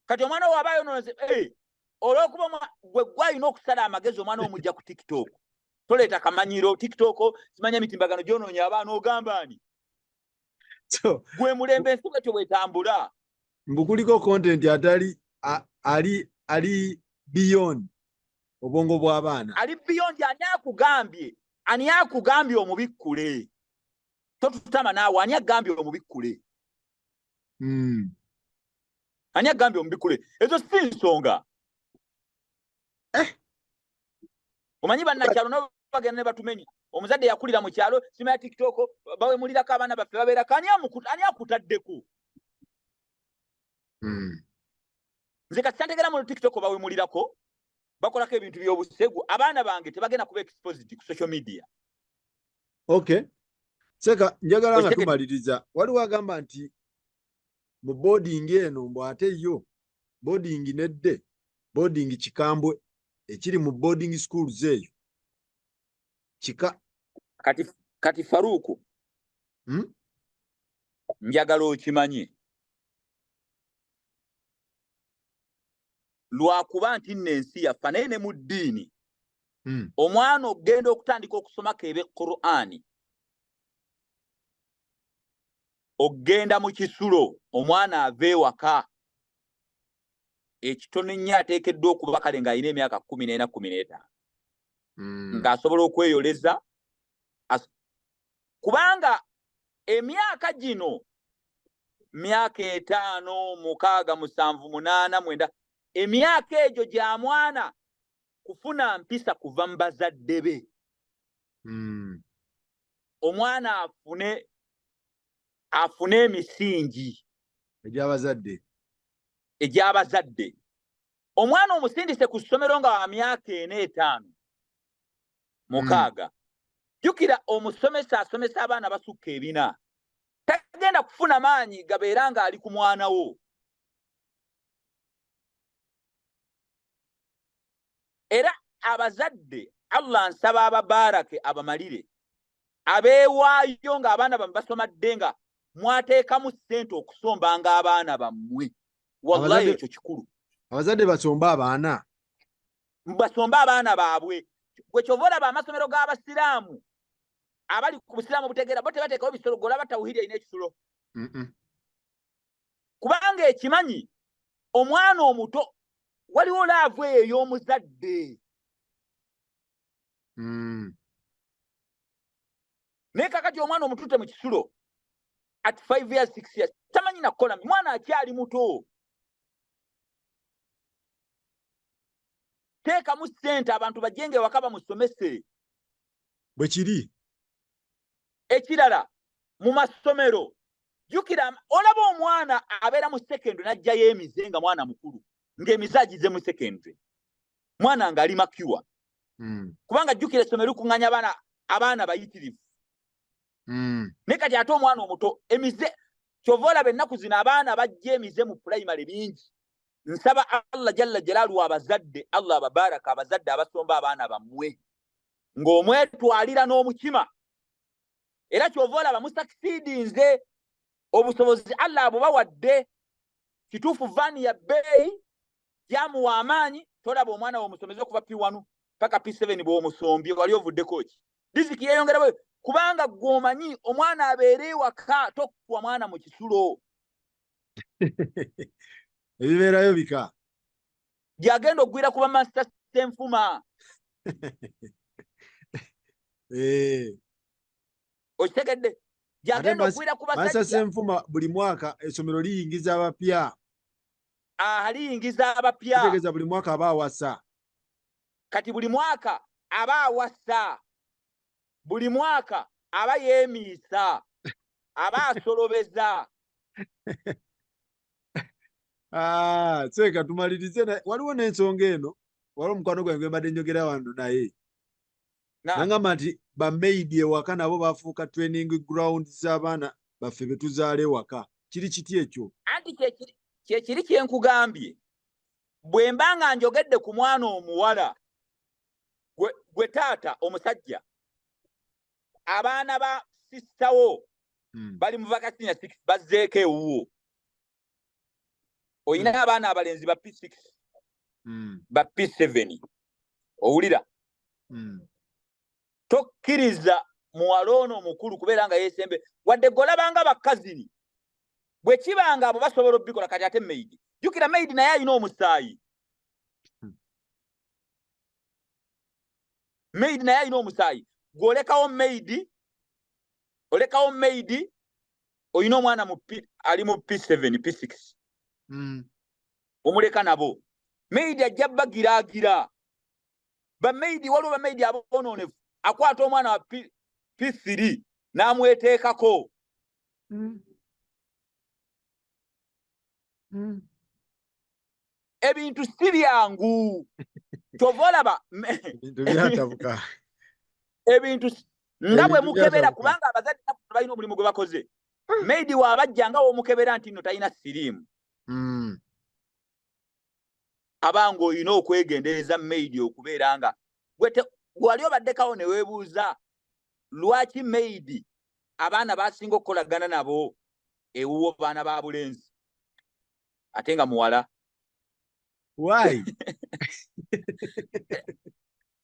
Kati omwana wo aba ayonoonze, olw'okuba gwe gwalina okusala amagezi, omwana omujja ku TikTok, toleeta kamanyiro TikTok, simanya emitimbagano gyonoonya abaana, ogamba ani? Gwe mulembe, ensi bwetyo bwetambula. Mbu kuliko content atali ali beyond obwongo bw'abaana. Ali beyond. Ani akugambye? Ani akugambye omubikkule? Totutama naawe. Ani agambye omubikkule? Ani agambye omubikkule? Ezo si nsonga. Omanyi bannakyalo nabo bagenda ne batumenya. Omuzadde yakulira mu kyalo, simanya TikTok bawemulirako abaana baffe, babeerako. Ani akutaddeko? Nze kati santegera mu TikTok bawemulirako, bakolako ebintu by'obusegu. Abaana bange tebagenda kuba exposed ku social media. Okay, seka njagala nga tumaliriza, waliwo agamba nti mu boarding eno, mbu ate yo boarding nedde, boarding kikambwe ekiri mu boarding schools eyo kika. Kati Faruku, Njagala okimanye, lwakuba nti nno ensi yaffa, naye ne mu ddiini, omwana okugenda okutandika okusomako ebe Qur'ani, okugenda mu kisulo, omwana ava ewaka ekitono ennyo ateekeddwa okuba kale ng'alina emyaka 14, 15, ng'asobola okweyoleza, kubanga emyaka gino, myaka 5, 6, 7, 8, 9, emyaka egyo gya mwana kufuna mpisa kuva mu bazadde be. Omwana afune emisingi egy'abazadde. Egy'abazadde. Omwana omusindise ku ssomero nga wa myaka 4, 5, 6, jjukira omusomesa asomesa abaana basukka 400, tagenda kufuna maanyi gabeera ng'ali ku mwana wo. Era abazadde, Allah nsaba ababaarake abamalire abeewaayo ng'abaana bammwe basomadde, nga mwateekamu ssente okusombanga abaana bammwe, wallahi ekyo kikulu. Abazadde basomba abaana. Basombe abaana baabwe. Gwe kyova olaba amasomero g'abasiraamu abali ku busiraamu obutegeera bo tebateekawo bisolo. Golaba Tawhidi erina ekisulo, kubanga ekimanyi omwana omuto waliwo love eyo ey'omuzadde. Naye kakati omwana omutute mu kisulo at 5 years, 6 years, tamanyi nakukola, mwana akyali muto. Teekamu ssente abantu bajjenge ewaka bamusomese. Bwe kiri. Ekirala, Mu masomero, jjukira, olaba omwana abeera mu secondary n'ajjayo emize nga mwana mukulu, ng'emize agize mu secondary, mwana ng'ali mature. Kubanga jjukira, essomero likuŋŋanya abaana bayitirivu. Naye kati ate omwana omuto emize, kyova olaba ennaku zino abaana bajja emize mu pulayimale bingi. Nsaba Allah jalla jalaalu, abazadde, Allah ababaraka, abazadde abasomba abaana bammwe ng'omwetwalira n'omukima. Era kyova olaba musucceedinze, obusobozi Allah abubawadde. Kituufu, van ya bbeeyi, gyamuwa amaanyi. Tolaba omwana we omusomeze okuva P1 paka P7, bw'omusombye wali ovuddeko ki? Riziki yeeyongera bwe, kubanga gw'omanyi omwana abeere ewaka, tokuwa mwana mu kisulo. Ebibeerayo bika. Gyagenda okugwira kuba Master Senfuma. Okitegedde? Gyagenda okugwira ku Masa basajja. Senfuma, buli mwaka essomero liyingiza abapya. Aliyingiza abapya. Kitegeeza buli mwaka aba awasa. Kati buli mwaka aba awasa, buli mwaka aba yeemiisa, aba asolobeza. Ah, seeka tumalirize, waliwo n'ensonga eno. Waliwo omukwano gwange gwe mbadde njogera wano naye, nangamba nti bamaid ewaka nabo bafuuka training ground z'abaana baffe be tuzaala ewaka. Kiri kiti ekyo? Anti kyekiri kyenkugambye, bwe mba nga njogedde ku mwana omuwala, gwe taata omusajja, abaana ba sistawo bali mu vacation ya 6, bazzeeko ewuwo, oyina abaana abalenzi ba P6, ba P7, owulira? Tokkiriza muwala ono omukulu kubeera nga yeesembe, wadde golabanga bakazini. Bwe kibanga abo basobola obikola, kati ate maid, jjukira maid naye alina omusaayi. Maid naye alina omusaayi. Gw'olekawo maid, olekawo maid, olina omwana mu P, ali mu P7, P6, omuleka nabo, maid ajja bagiraagira. Bamaid, waliwo bamaid aboononefu, akwata omwana wa P3 n'amweteekako. Ebintu si byangu, kyova olaba Ebintu byatabuka. Ebintu nga bwe Ebintu mukebera, byatabuka. kubanga abazadde naffe balina omulimu gwe bakoze. Maid waabajja nga womukebera nti nno talina siriimu, abanga olina okwegendereza maid okubeera nga wali obaddekawo ne weebuuza lwaki maid abaana basinga okukolagana nabo ewuwo baana ba bulenzi ate nga muwala. Why?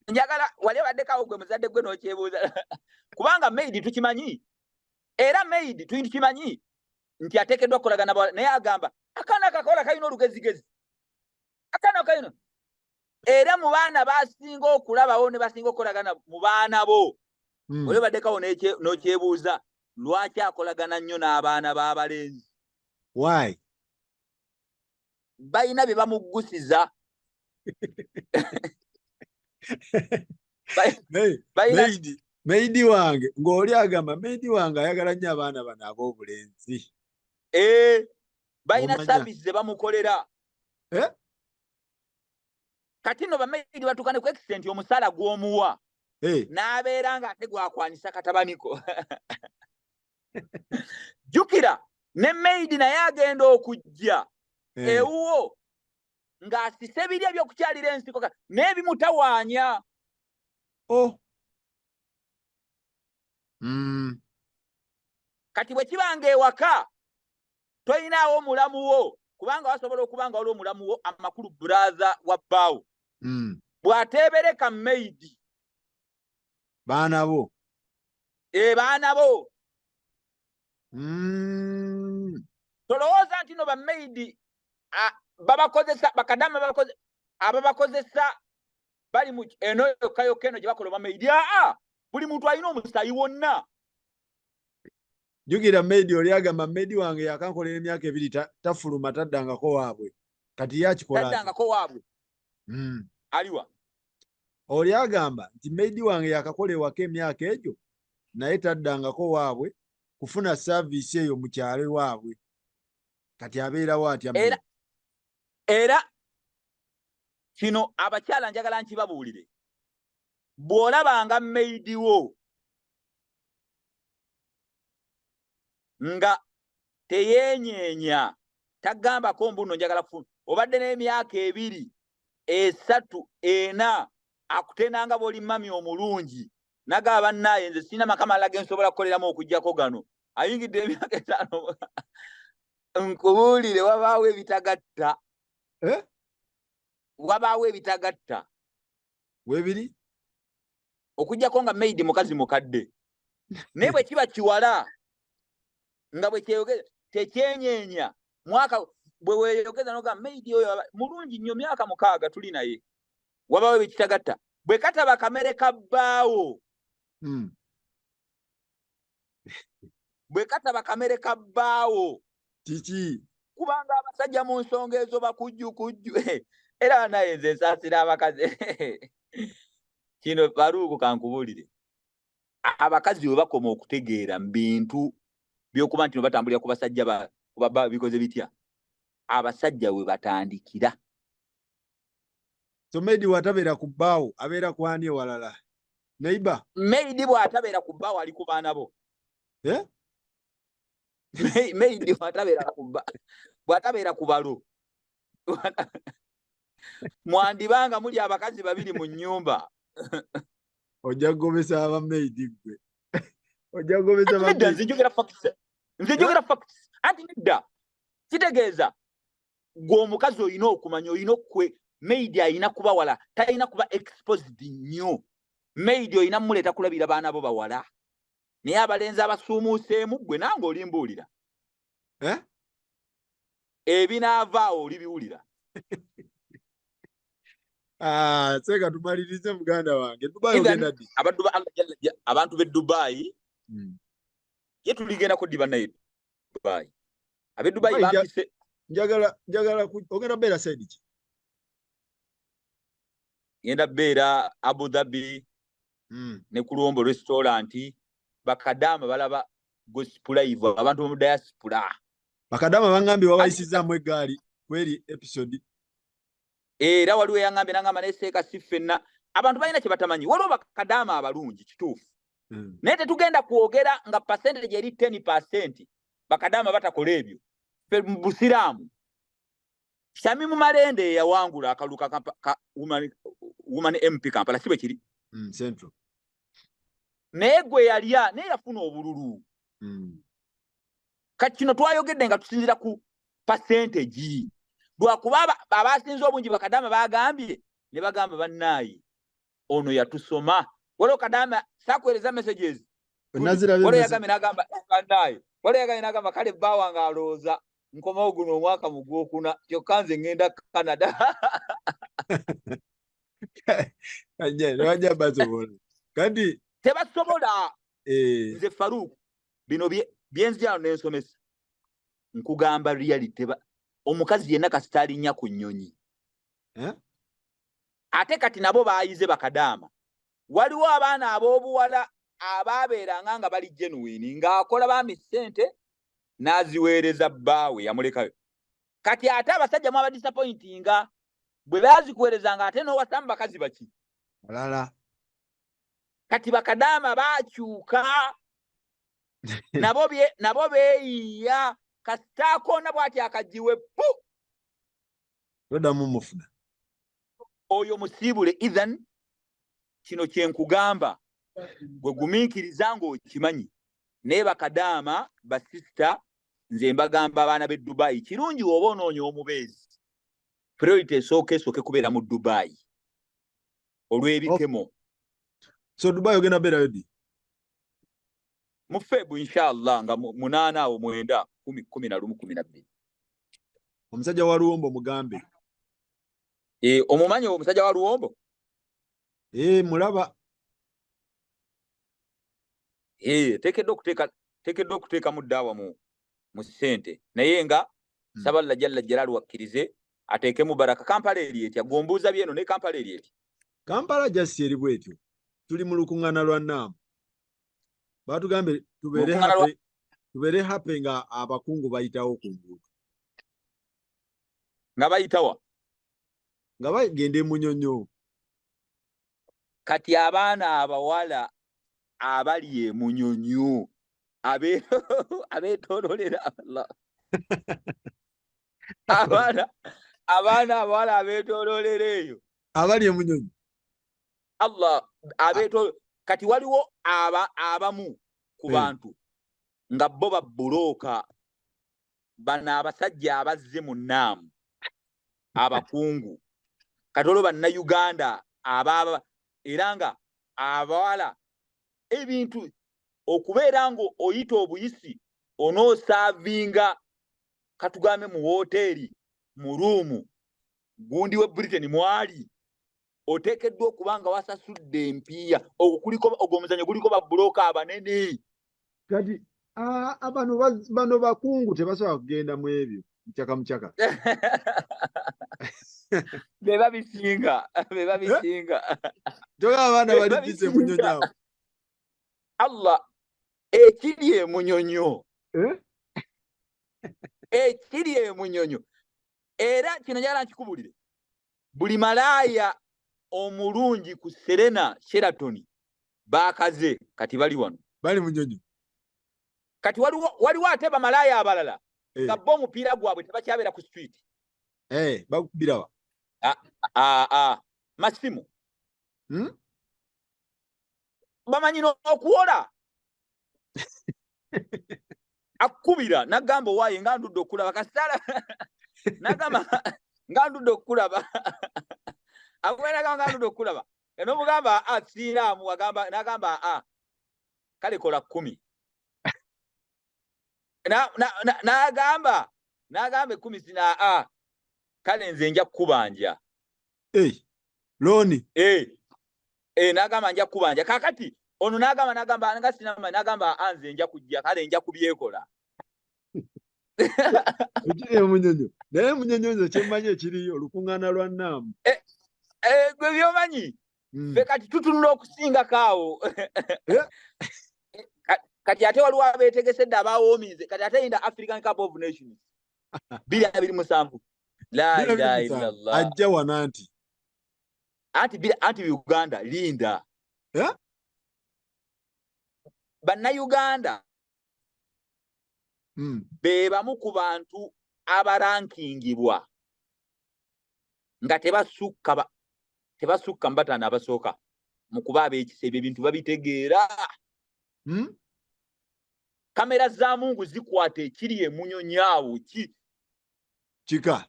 Njagala wali obaddekawo gwe muzadde gwe n'okyebuuza, kubanga maid tukimanyi, era maid tukimanyi nti ateekeddwa kukolagana bawala, naye agamba akaana kakola kalina olugezigezi, akaana kalina. Era mu baana basinga okulabawo ne basinga okukolagana mu baana bo, oli obaddekawo n'okyebuuza lwaki akolagana nnyo n'abaana b'abalenzi? Why? Balina bye bamuggusiza. Balina Maid wange ng'oli agamba maid wange ayagala nnyo abaana bano ab'obulenzi. Eh, balina Omanya. service ze bamukolera. Eh? Kati nno bamaid batuuka ne ku extent omusaala gw'omuwa n'abeera ng'ate gwakwanyisa katabaniko. Jjukira ne maid naye agenda okujja ewuwo ng'asise biri ebyokukyalira ensiko n'ebimutawaanya. Oh. Kati bwe kibanga ewaka toyinaawo omulamu wo, kubanga wasobola okuba nga waliwo omulamu wo, amakulu brother wa bbaawo, bw'ateebereka maid, Baana bo. E, baana bo. Tolowooza nti no bamaid babakozesa, bakadama ababakozesa bali mu eno yokka yokka eno gye bakola bamaid. Aa, buli muntu alina omusaayi wonna. Jjukira maid oli agamba maid wange yakankolera emyaka 2, tafuluma, taddangako waabwe. Kati ye akikola atya? Taddangako waabwe. Aliwa? Oli agamba nti maid wange yakakola ewaka emyaka egyo naye taddangako waabwe. Kufuna service eyo mu kyalo ewaabwe. Kati abeerawo atya? Era kino abakyala njagala nkibabuulire, bw'olabanga maid wo nga teyeenyeenya, tagambako mbu nno njagala kufuna, obadde n'emyaka 2, 3, 4, akutendanga bw'oli mami omulungi, nagaba bannaaye nze sirina maka malala ge nsobola kukoleramu okuggyako gano, ayingidde emyaka 5, nkubuulire wabaawo ebitagatta. Eh? Wabaawo ebitagatta. Weebiri? Okuggyako nga maid mukazi mukadde. Naye bwe kiba kiwala nga bwe kyeyogeza tekyenyeenya, mwaka bwe weeyogeza n'ogamba maid oyo mulungi nnyo, myaka 6 tuli naye, wabaawo ebitagatta. Bwe kataba kamere ka bbaawo, bwe kataba kamere ka bbaawo, kiki? Kubanga abasajja mu nsonga ezo bakujjukujju. Era naye nze nsaasira abakazi. Kino Faruuku kankubuulire, abakazi bwe bakoma okutegeera mu bintu by'okuba nti batambulira ku basajja ba bikoze bitya, abasajja we batandikira. So maid bw'atabeera ku bbaawo abeera ku ani ewalala? Neighbor? Maid bw'atabeera ku bbaawo ali ku baana bo. Eh? Maid bw'atabeera ku balo. Mwandibanga muli abakazi 2 mu nnyumba. Ojja kugobesa aba maid ggwe. Ojja kugobesa ba Nedda, maid. nze njogera facts. Nze njogera facts. Anti nedda. Kitegeeza gwe omukazi olina okumanya, olina okwe maid alina kuba wala, talina kuba exposed nnyo. Maid olina mmuleeta kulabira baana bo bawala. Naye abalenzi abasuumuuseemu ggwe nange olimbuulira. Eh? Ebinaavaawo olibiwulira. Ah, seka tumalirize muganda wange. Dubai ogenda ddi? Abaddu ba Allah jalla jalla, abantu b'e Dubai. Ye tuligenda ko ddi bannaye Dubai? Ab'e Dubai bampise. Njagala ogenda beera side ki? Ngenda beera Abu Dhabi. Ne ku Luwombo restaurant. Bakadaama balaba gospel live, abantu mu diaspora. Bakadaama bangambye wabayisizaamu eggaali kweri episode. Era waliwo eyangambye n'angamba naye seeka si ffenna. Abantu balina kye batamanyi. Waliwo bakadaama abalungi kituufu. Naye tetugenda kwogera nga percentage eri 10% bakadaama batakola ebyo. Ffe mu Busiraamu, Shamimu Malende yawangula akalulu ka woman MP Kampala, si bwe kiri? Central. Naye gwe yalya, naye yafuna obululu. Kati kino twayogedde nga tusinziira ku percentage. Lwakuba abasinze obungi bakadaama bagambye, ne bagamba bannaayi, ono yatusoma. Waliwo kadaama, saakuweereza messages. Nazirabye Waliwo message. yagambye n'agamba, bannaayi. Waliwo yagambye n'agamba, kale bba wange alowooza nkomawo guno omwaka mu gwokuna, kyokka nze ŋŋenda Canada. Ajja, tebajja basobola. Kati tebasobola. Nze Farouk, bino bye nzija wano ne nsomesa. Nkugamba reality, omukazi yenna kasita alinnya ku nnyonyi. Eh? Ate kati nabo baayize bakadaama. Waliwo abaana ab'obuwala abaabeeranga nga bali genuine, ng'akola bambi ssente n'aziweereza bbaawe yamulekayo. Kati ate abasajja mwaba disappointinga bwe baazikuweerezanga ate n'owasa mu bakazi baki? Balala. Kati bakadaama baakyuka. Nabo beeyiiya kasita akoona bw'ati akagiwe pu. Toddamu mufuna. Oyo musiibule. Ethan, kino kye nkugamba, gwe gumiikiriza ng'okimanyi. Naye bakadaama, basisita, nze mbagamba abaana b'e Dubai, kirungi oba onoonya omubeezi. Priority esooka esooke kubeera mu Dubai. Olw'ebikemo. So Dubai ogenda beerayo ddi? Mu Feb inshallah nga 8 awo 9, 10, 11, 12. Omusajja wa Luwombo mugambe. Omumanyi omusajja wa Luwombo? Mulaba. Teekeddwa okuteekamu ddaawa mu ssente. Naye nga saba Allah jalla jalaaluhu akkirize ateekemu baraka. Kampala eri etya? Gw'ombuuza byeno ne Kampala eri etya? Kampala just eri bw'etyo. Tuli mu lukuŋŋaana lwa NAM. Baatugambye tubeere Lukuŋŋaana lwa happy. Tubeere happy nga abakungu bayitawo ku nguudo. Nga bayitawa? Nga bagenda emunyonyo. Kati abaana abawala abali emunyonyo abeetoololera Allah. Abaana abawala abeetoololera eyo. Abali emunyonyo. Allah abeeto kati waliwo abamu ku bantu nga bo babbulooka bano abasajja abazze mu nnaamu abakungu kati olwo bannayuganda ababa era nga abawala ebintu okubeera nga oyita obuyisi onoosaavinga katugambe mu wooteeri mu ruumu gundi we Britain mwali oteekeddwa okuba nga wasasudde empiiya ogwo kuliko ogwo omuzannyo guliko babbulooka abanene. Kati bano bakungu tebasobola kugenda mu ebyo mucaka mucaka. Be babisinga, be babisinga. Toga abaana bali busy munyonyo awo. Allah ekiri emunyonyo. Ekiri emunyonyo. Era kino njagala nkikubulire. Buli malaaya omulungi ku Serena Sheraton baakaze kati bali wano. Bali munyonyo. Kati waliwo ate bamalaaya abalala nga bo omupiira gwabwe tebakyabeera ku street. Bakubirawa? Masimu. Bamanyi n'okuwola. Akkubira n'agamba owaaye nga ndudde okulaba kasitala n'agamba nga ndudde okulaba. Akubira n'agamba nga ndudde okulaba. N'omugamba a siiraamu agamba n'agamba a kale kola 10. N'agamba 10 sina a kale nze nja kukubanja. Looni. N'agamba nja kukubanja. Kaakati ono n'agamba nga sina maanyi, n'agamba a nze nja kujja kale nja kubyekola. Ekiri emunyonyo. Naye emunyonyo nze kye mmanyi ekiriyo olukuŋŋaana lwa Nnaamu. Gwe by'omanyi. Ffe kati tutunula okusingako awo. Kati ate waliwo abeetegesedde abawoominze. Kati ate yinda African Cup of Nations. 2027. La ilaha illallah. Ajja wano anti. Anti Uganda linda. Bannayuganda be bamu ku bantu abarankingibwa nga tebasukka mu bataano abasooka mu kuba ab'ekisa. Ebyo ebintu babitegeera. Kamera za Mungu zikwata ekiri emunyonyo awo ki? Kika.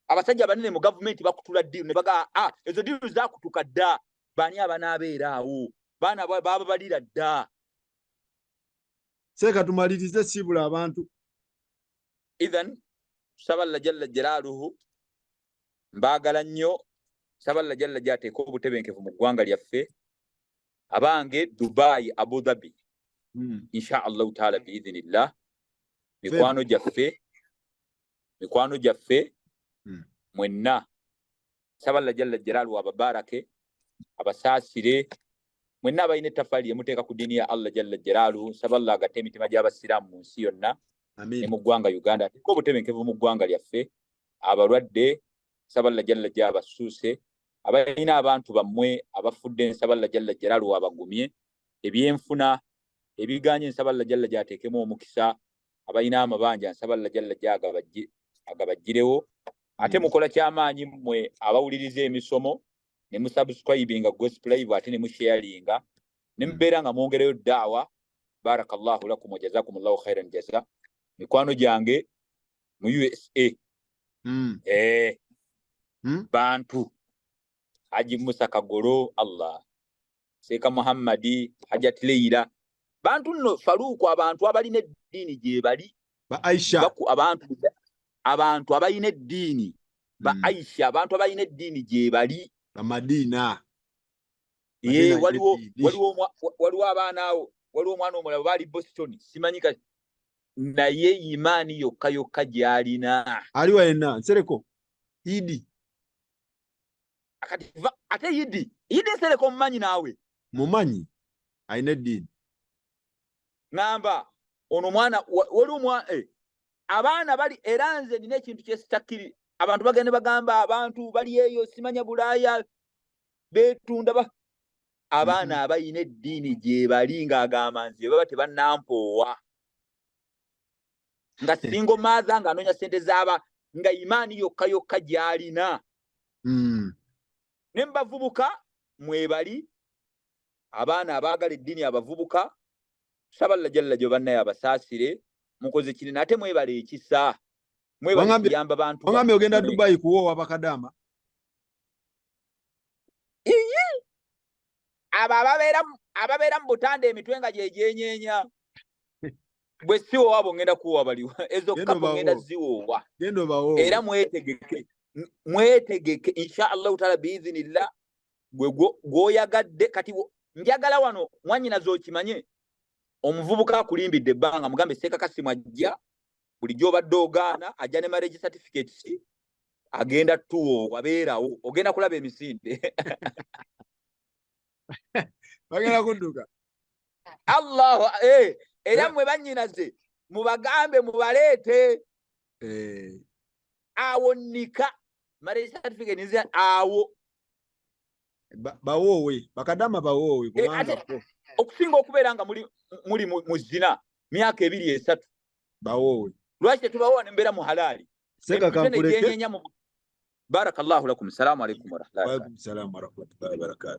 Abasajja banene mu gavumenti bakutula ddiiru ne bagamba, ezo ddiiru zaakutuka dda. Baani abanaabeera awo? Baana baba balira dda. Seeka tumalirize siibula abantu. Idhan tusaba Allah jalla jalaaluhu, mbaagala nnyo. Nsaba Allah jalla gy'ateeka obutebenkevu mu ggwanga lyaffe. Abange Dubai, Abu Dhabi. Insha Allahu taala biidhinillah. Mikwano gyaffe, mikwano gyaffe mwenna. Nsaba Allah jalla jalaaluhu ababarake, abasaasire mwenna abalina ettaffaali lye muteeka ku ddiini ya Allah jalla jalaaluhu. Nsaba Allah agatte emitima gy'abasiraamu mu nsi yonna ne mu ggwanga Uganda, ateeke obutebenkevu mu ggwanga lyaffe. Abalwadde nsaba Allah jalla gy'abasuuse, abalina abantu bammwe abafudde nsaba Allah jalla jalaaluhu abagumye, ebyenfuna ebiganye nsaba Allah jalla gy'ateekemu omukisa, abalina amabanja nsaba Allah jalla agabaggirewo. Ate mukola kyamaanyi mmwe abawuliriza emisomo ne musubscribinga Gospel Live ate ne musharinga ne mubeera nga mwongereyo daawa. Barakallahu lakum wa jazakumullahu khairan jaza. Mikwano gyange mu USA. Bantu Haji Musa Kagolo, Allah Seeka Muhammadi, Hajat Leila, bantu nno Faruku, abantu abalina eddiini gye bali. Ba Aisha. Baku, abantu abalina eddiini ba Aisha, abantu abalina eddiini gye bali. Ba Madina. Madina eddiini. Waliwo abaana awo, waliwo omwana omulala baali Boston, simanyi naye imaani yokka yokka gy'alina. Aliwa yenna, Nsereko, Idi. Kati ate Idi, Idi Nsereko mumanyi naawe? Mumanyi, alina eddiini. Ŋŋamba. Ono mwana wali omwana abaana bali, era nze nina ekintu kyesitakiri. Abantu bagenda bagamba abantu bali eyo simanya Bulaaya betunda ba abaana abayina eddiini gye bali, ng'agamba nze baba tebannampoowa, nga single mother, ng'anoonya ssente z'aba, nga imaani yokka yokka gy'alina. Ne mubavubuka mwebali abaana abaagala eddiini. Abavubuka, tusaba Allah jalla gye bannaye abasaasire. Mukoze kinene, ate mwebale ekisa, mwebale kuyamba bantu. Wangambye ogenda Dubai kuwoowa bakadaama. Iyi, abo ababeera mu butanda, emitwe nga gyegyenyeenya, bwe siwoowa bo ngenda kuwoowa baliwa? Ezo kapo ngenda ziwoowa. Era mwetegeke, mwetegeke, insha Allahu taala, biizinillah. Gwe gwoyagadde kati njagala wano mwanyinaze okimanye, omuvubuka akulimbidde ebbanga, mugambe seekakasimu ajja bulijjo obadde ogaana, ajja ne marriage certificates, agenda tuwo wabeerawo, ogenda kulaba emisinde. Bagenda kudduka. Allahu era mmwe bannyinaze mubagambe mubaleete. Awo nika marriage certificate nze awo. Bawoowe bakadama, bawoowe. Kubanga okusinga okubeera nga muli mu zina myaka 2, 3. Bawoowe. Lwaki tetubawowa ne mbeera mu halaali? Seka kankuleke. Barakallahu lakum. Salaamu alaikum warahmatullahi. Waalaikum salaam warahmatullahi wabarakatuh.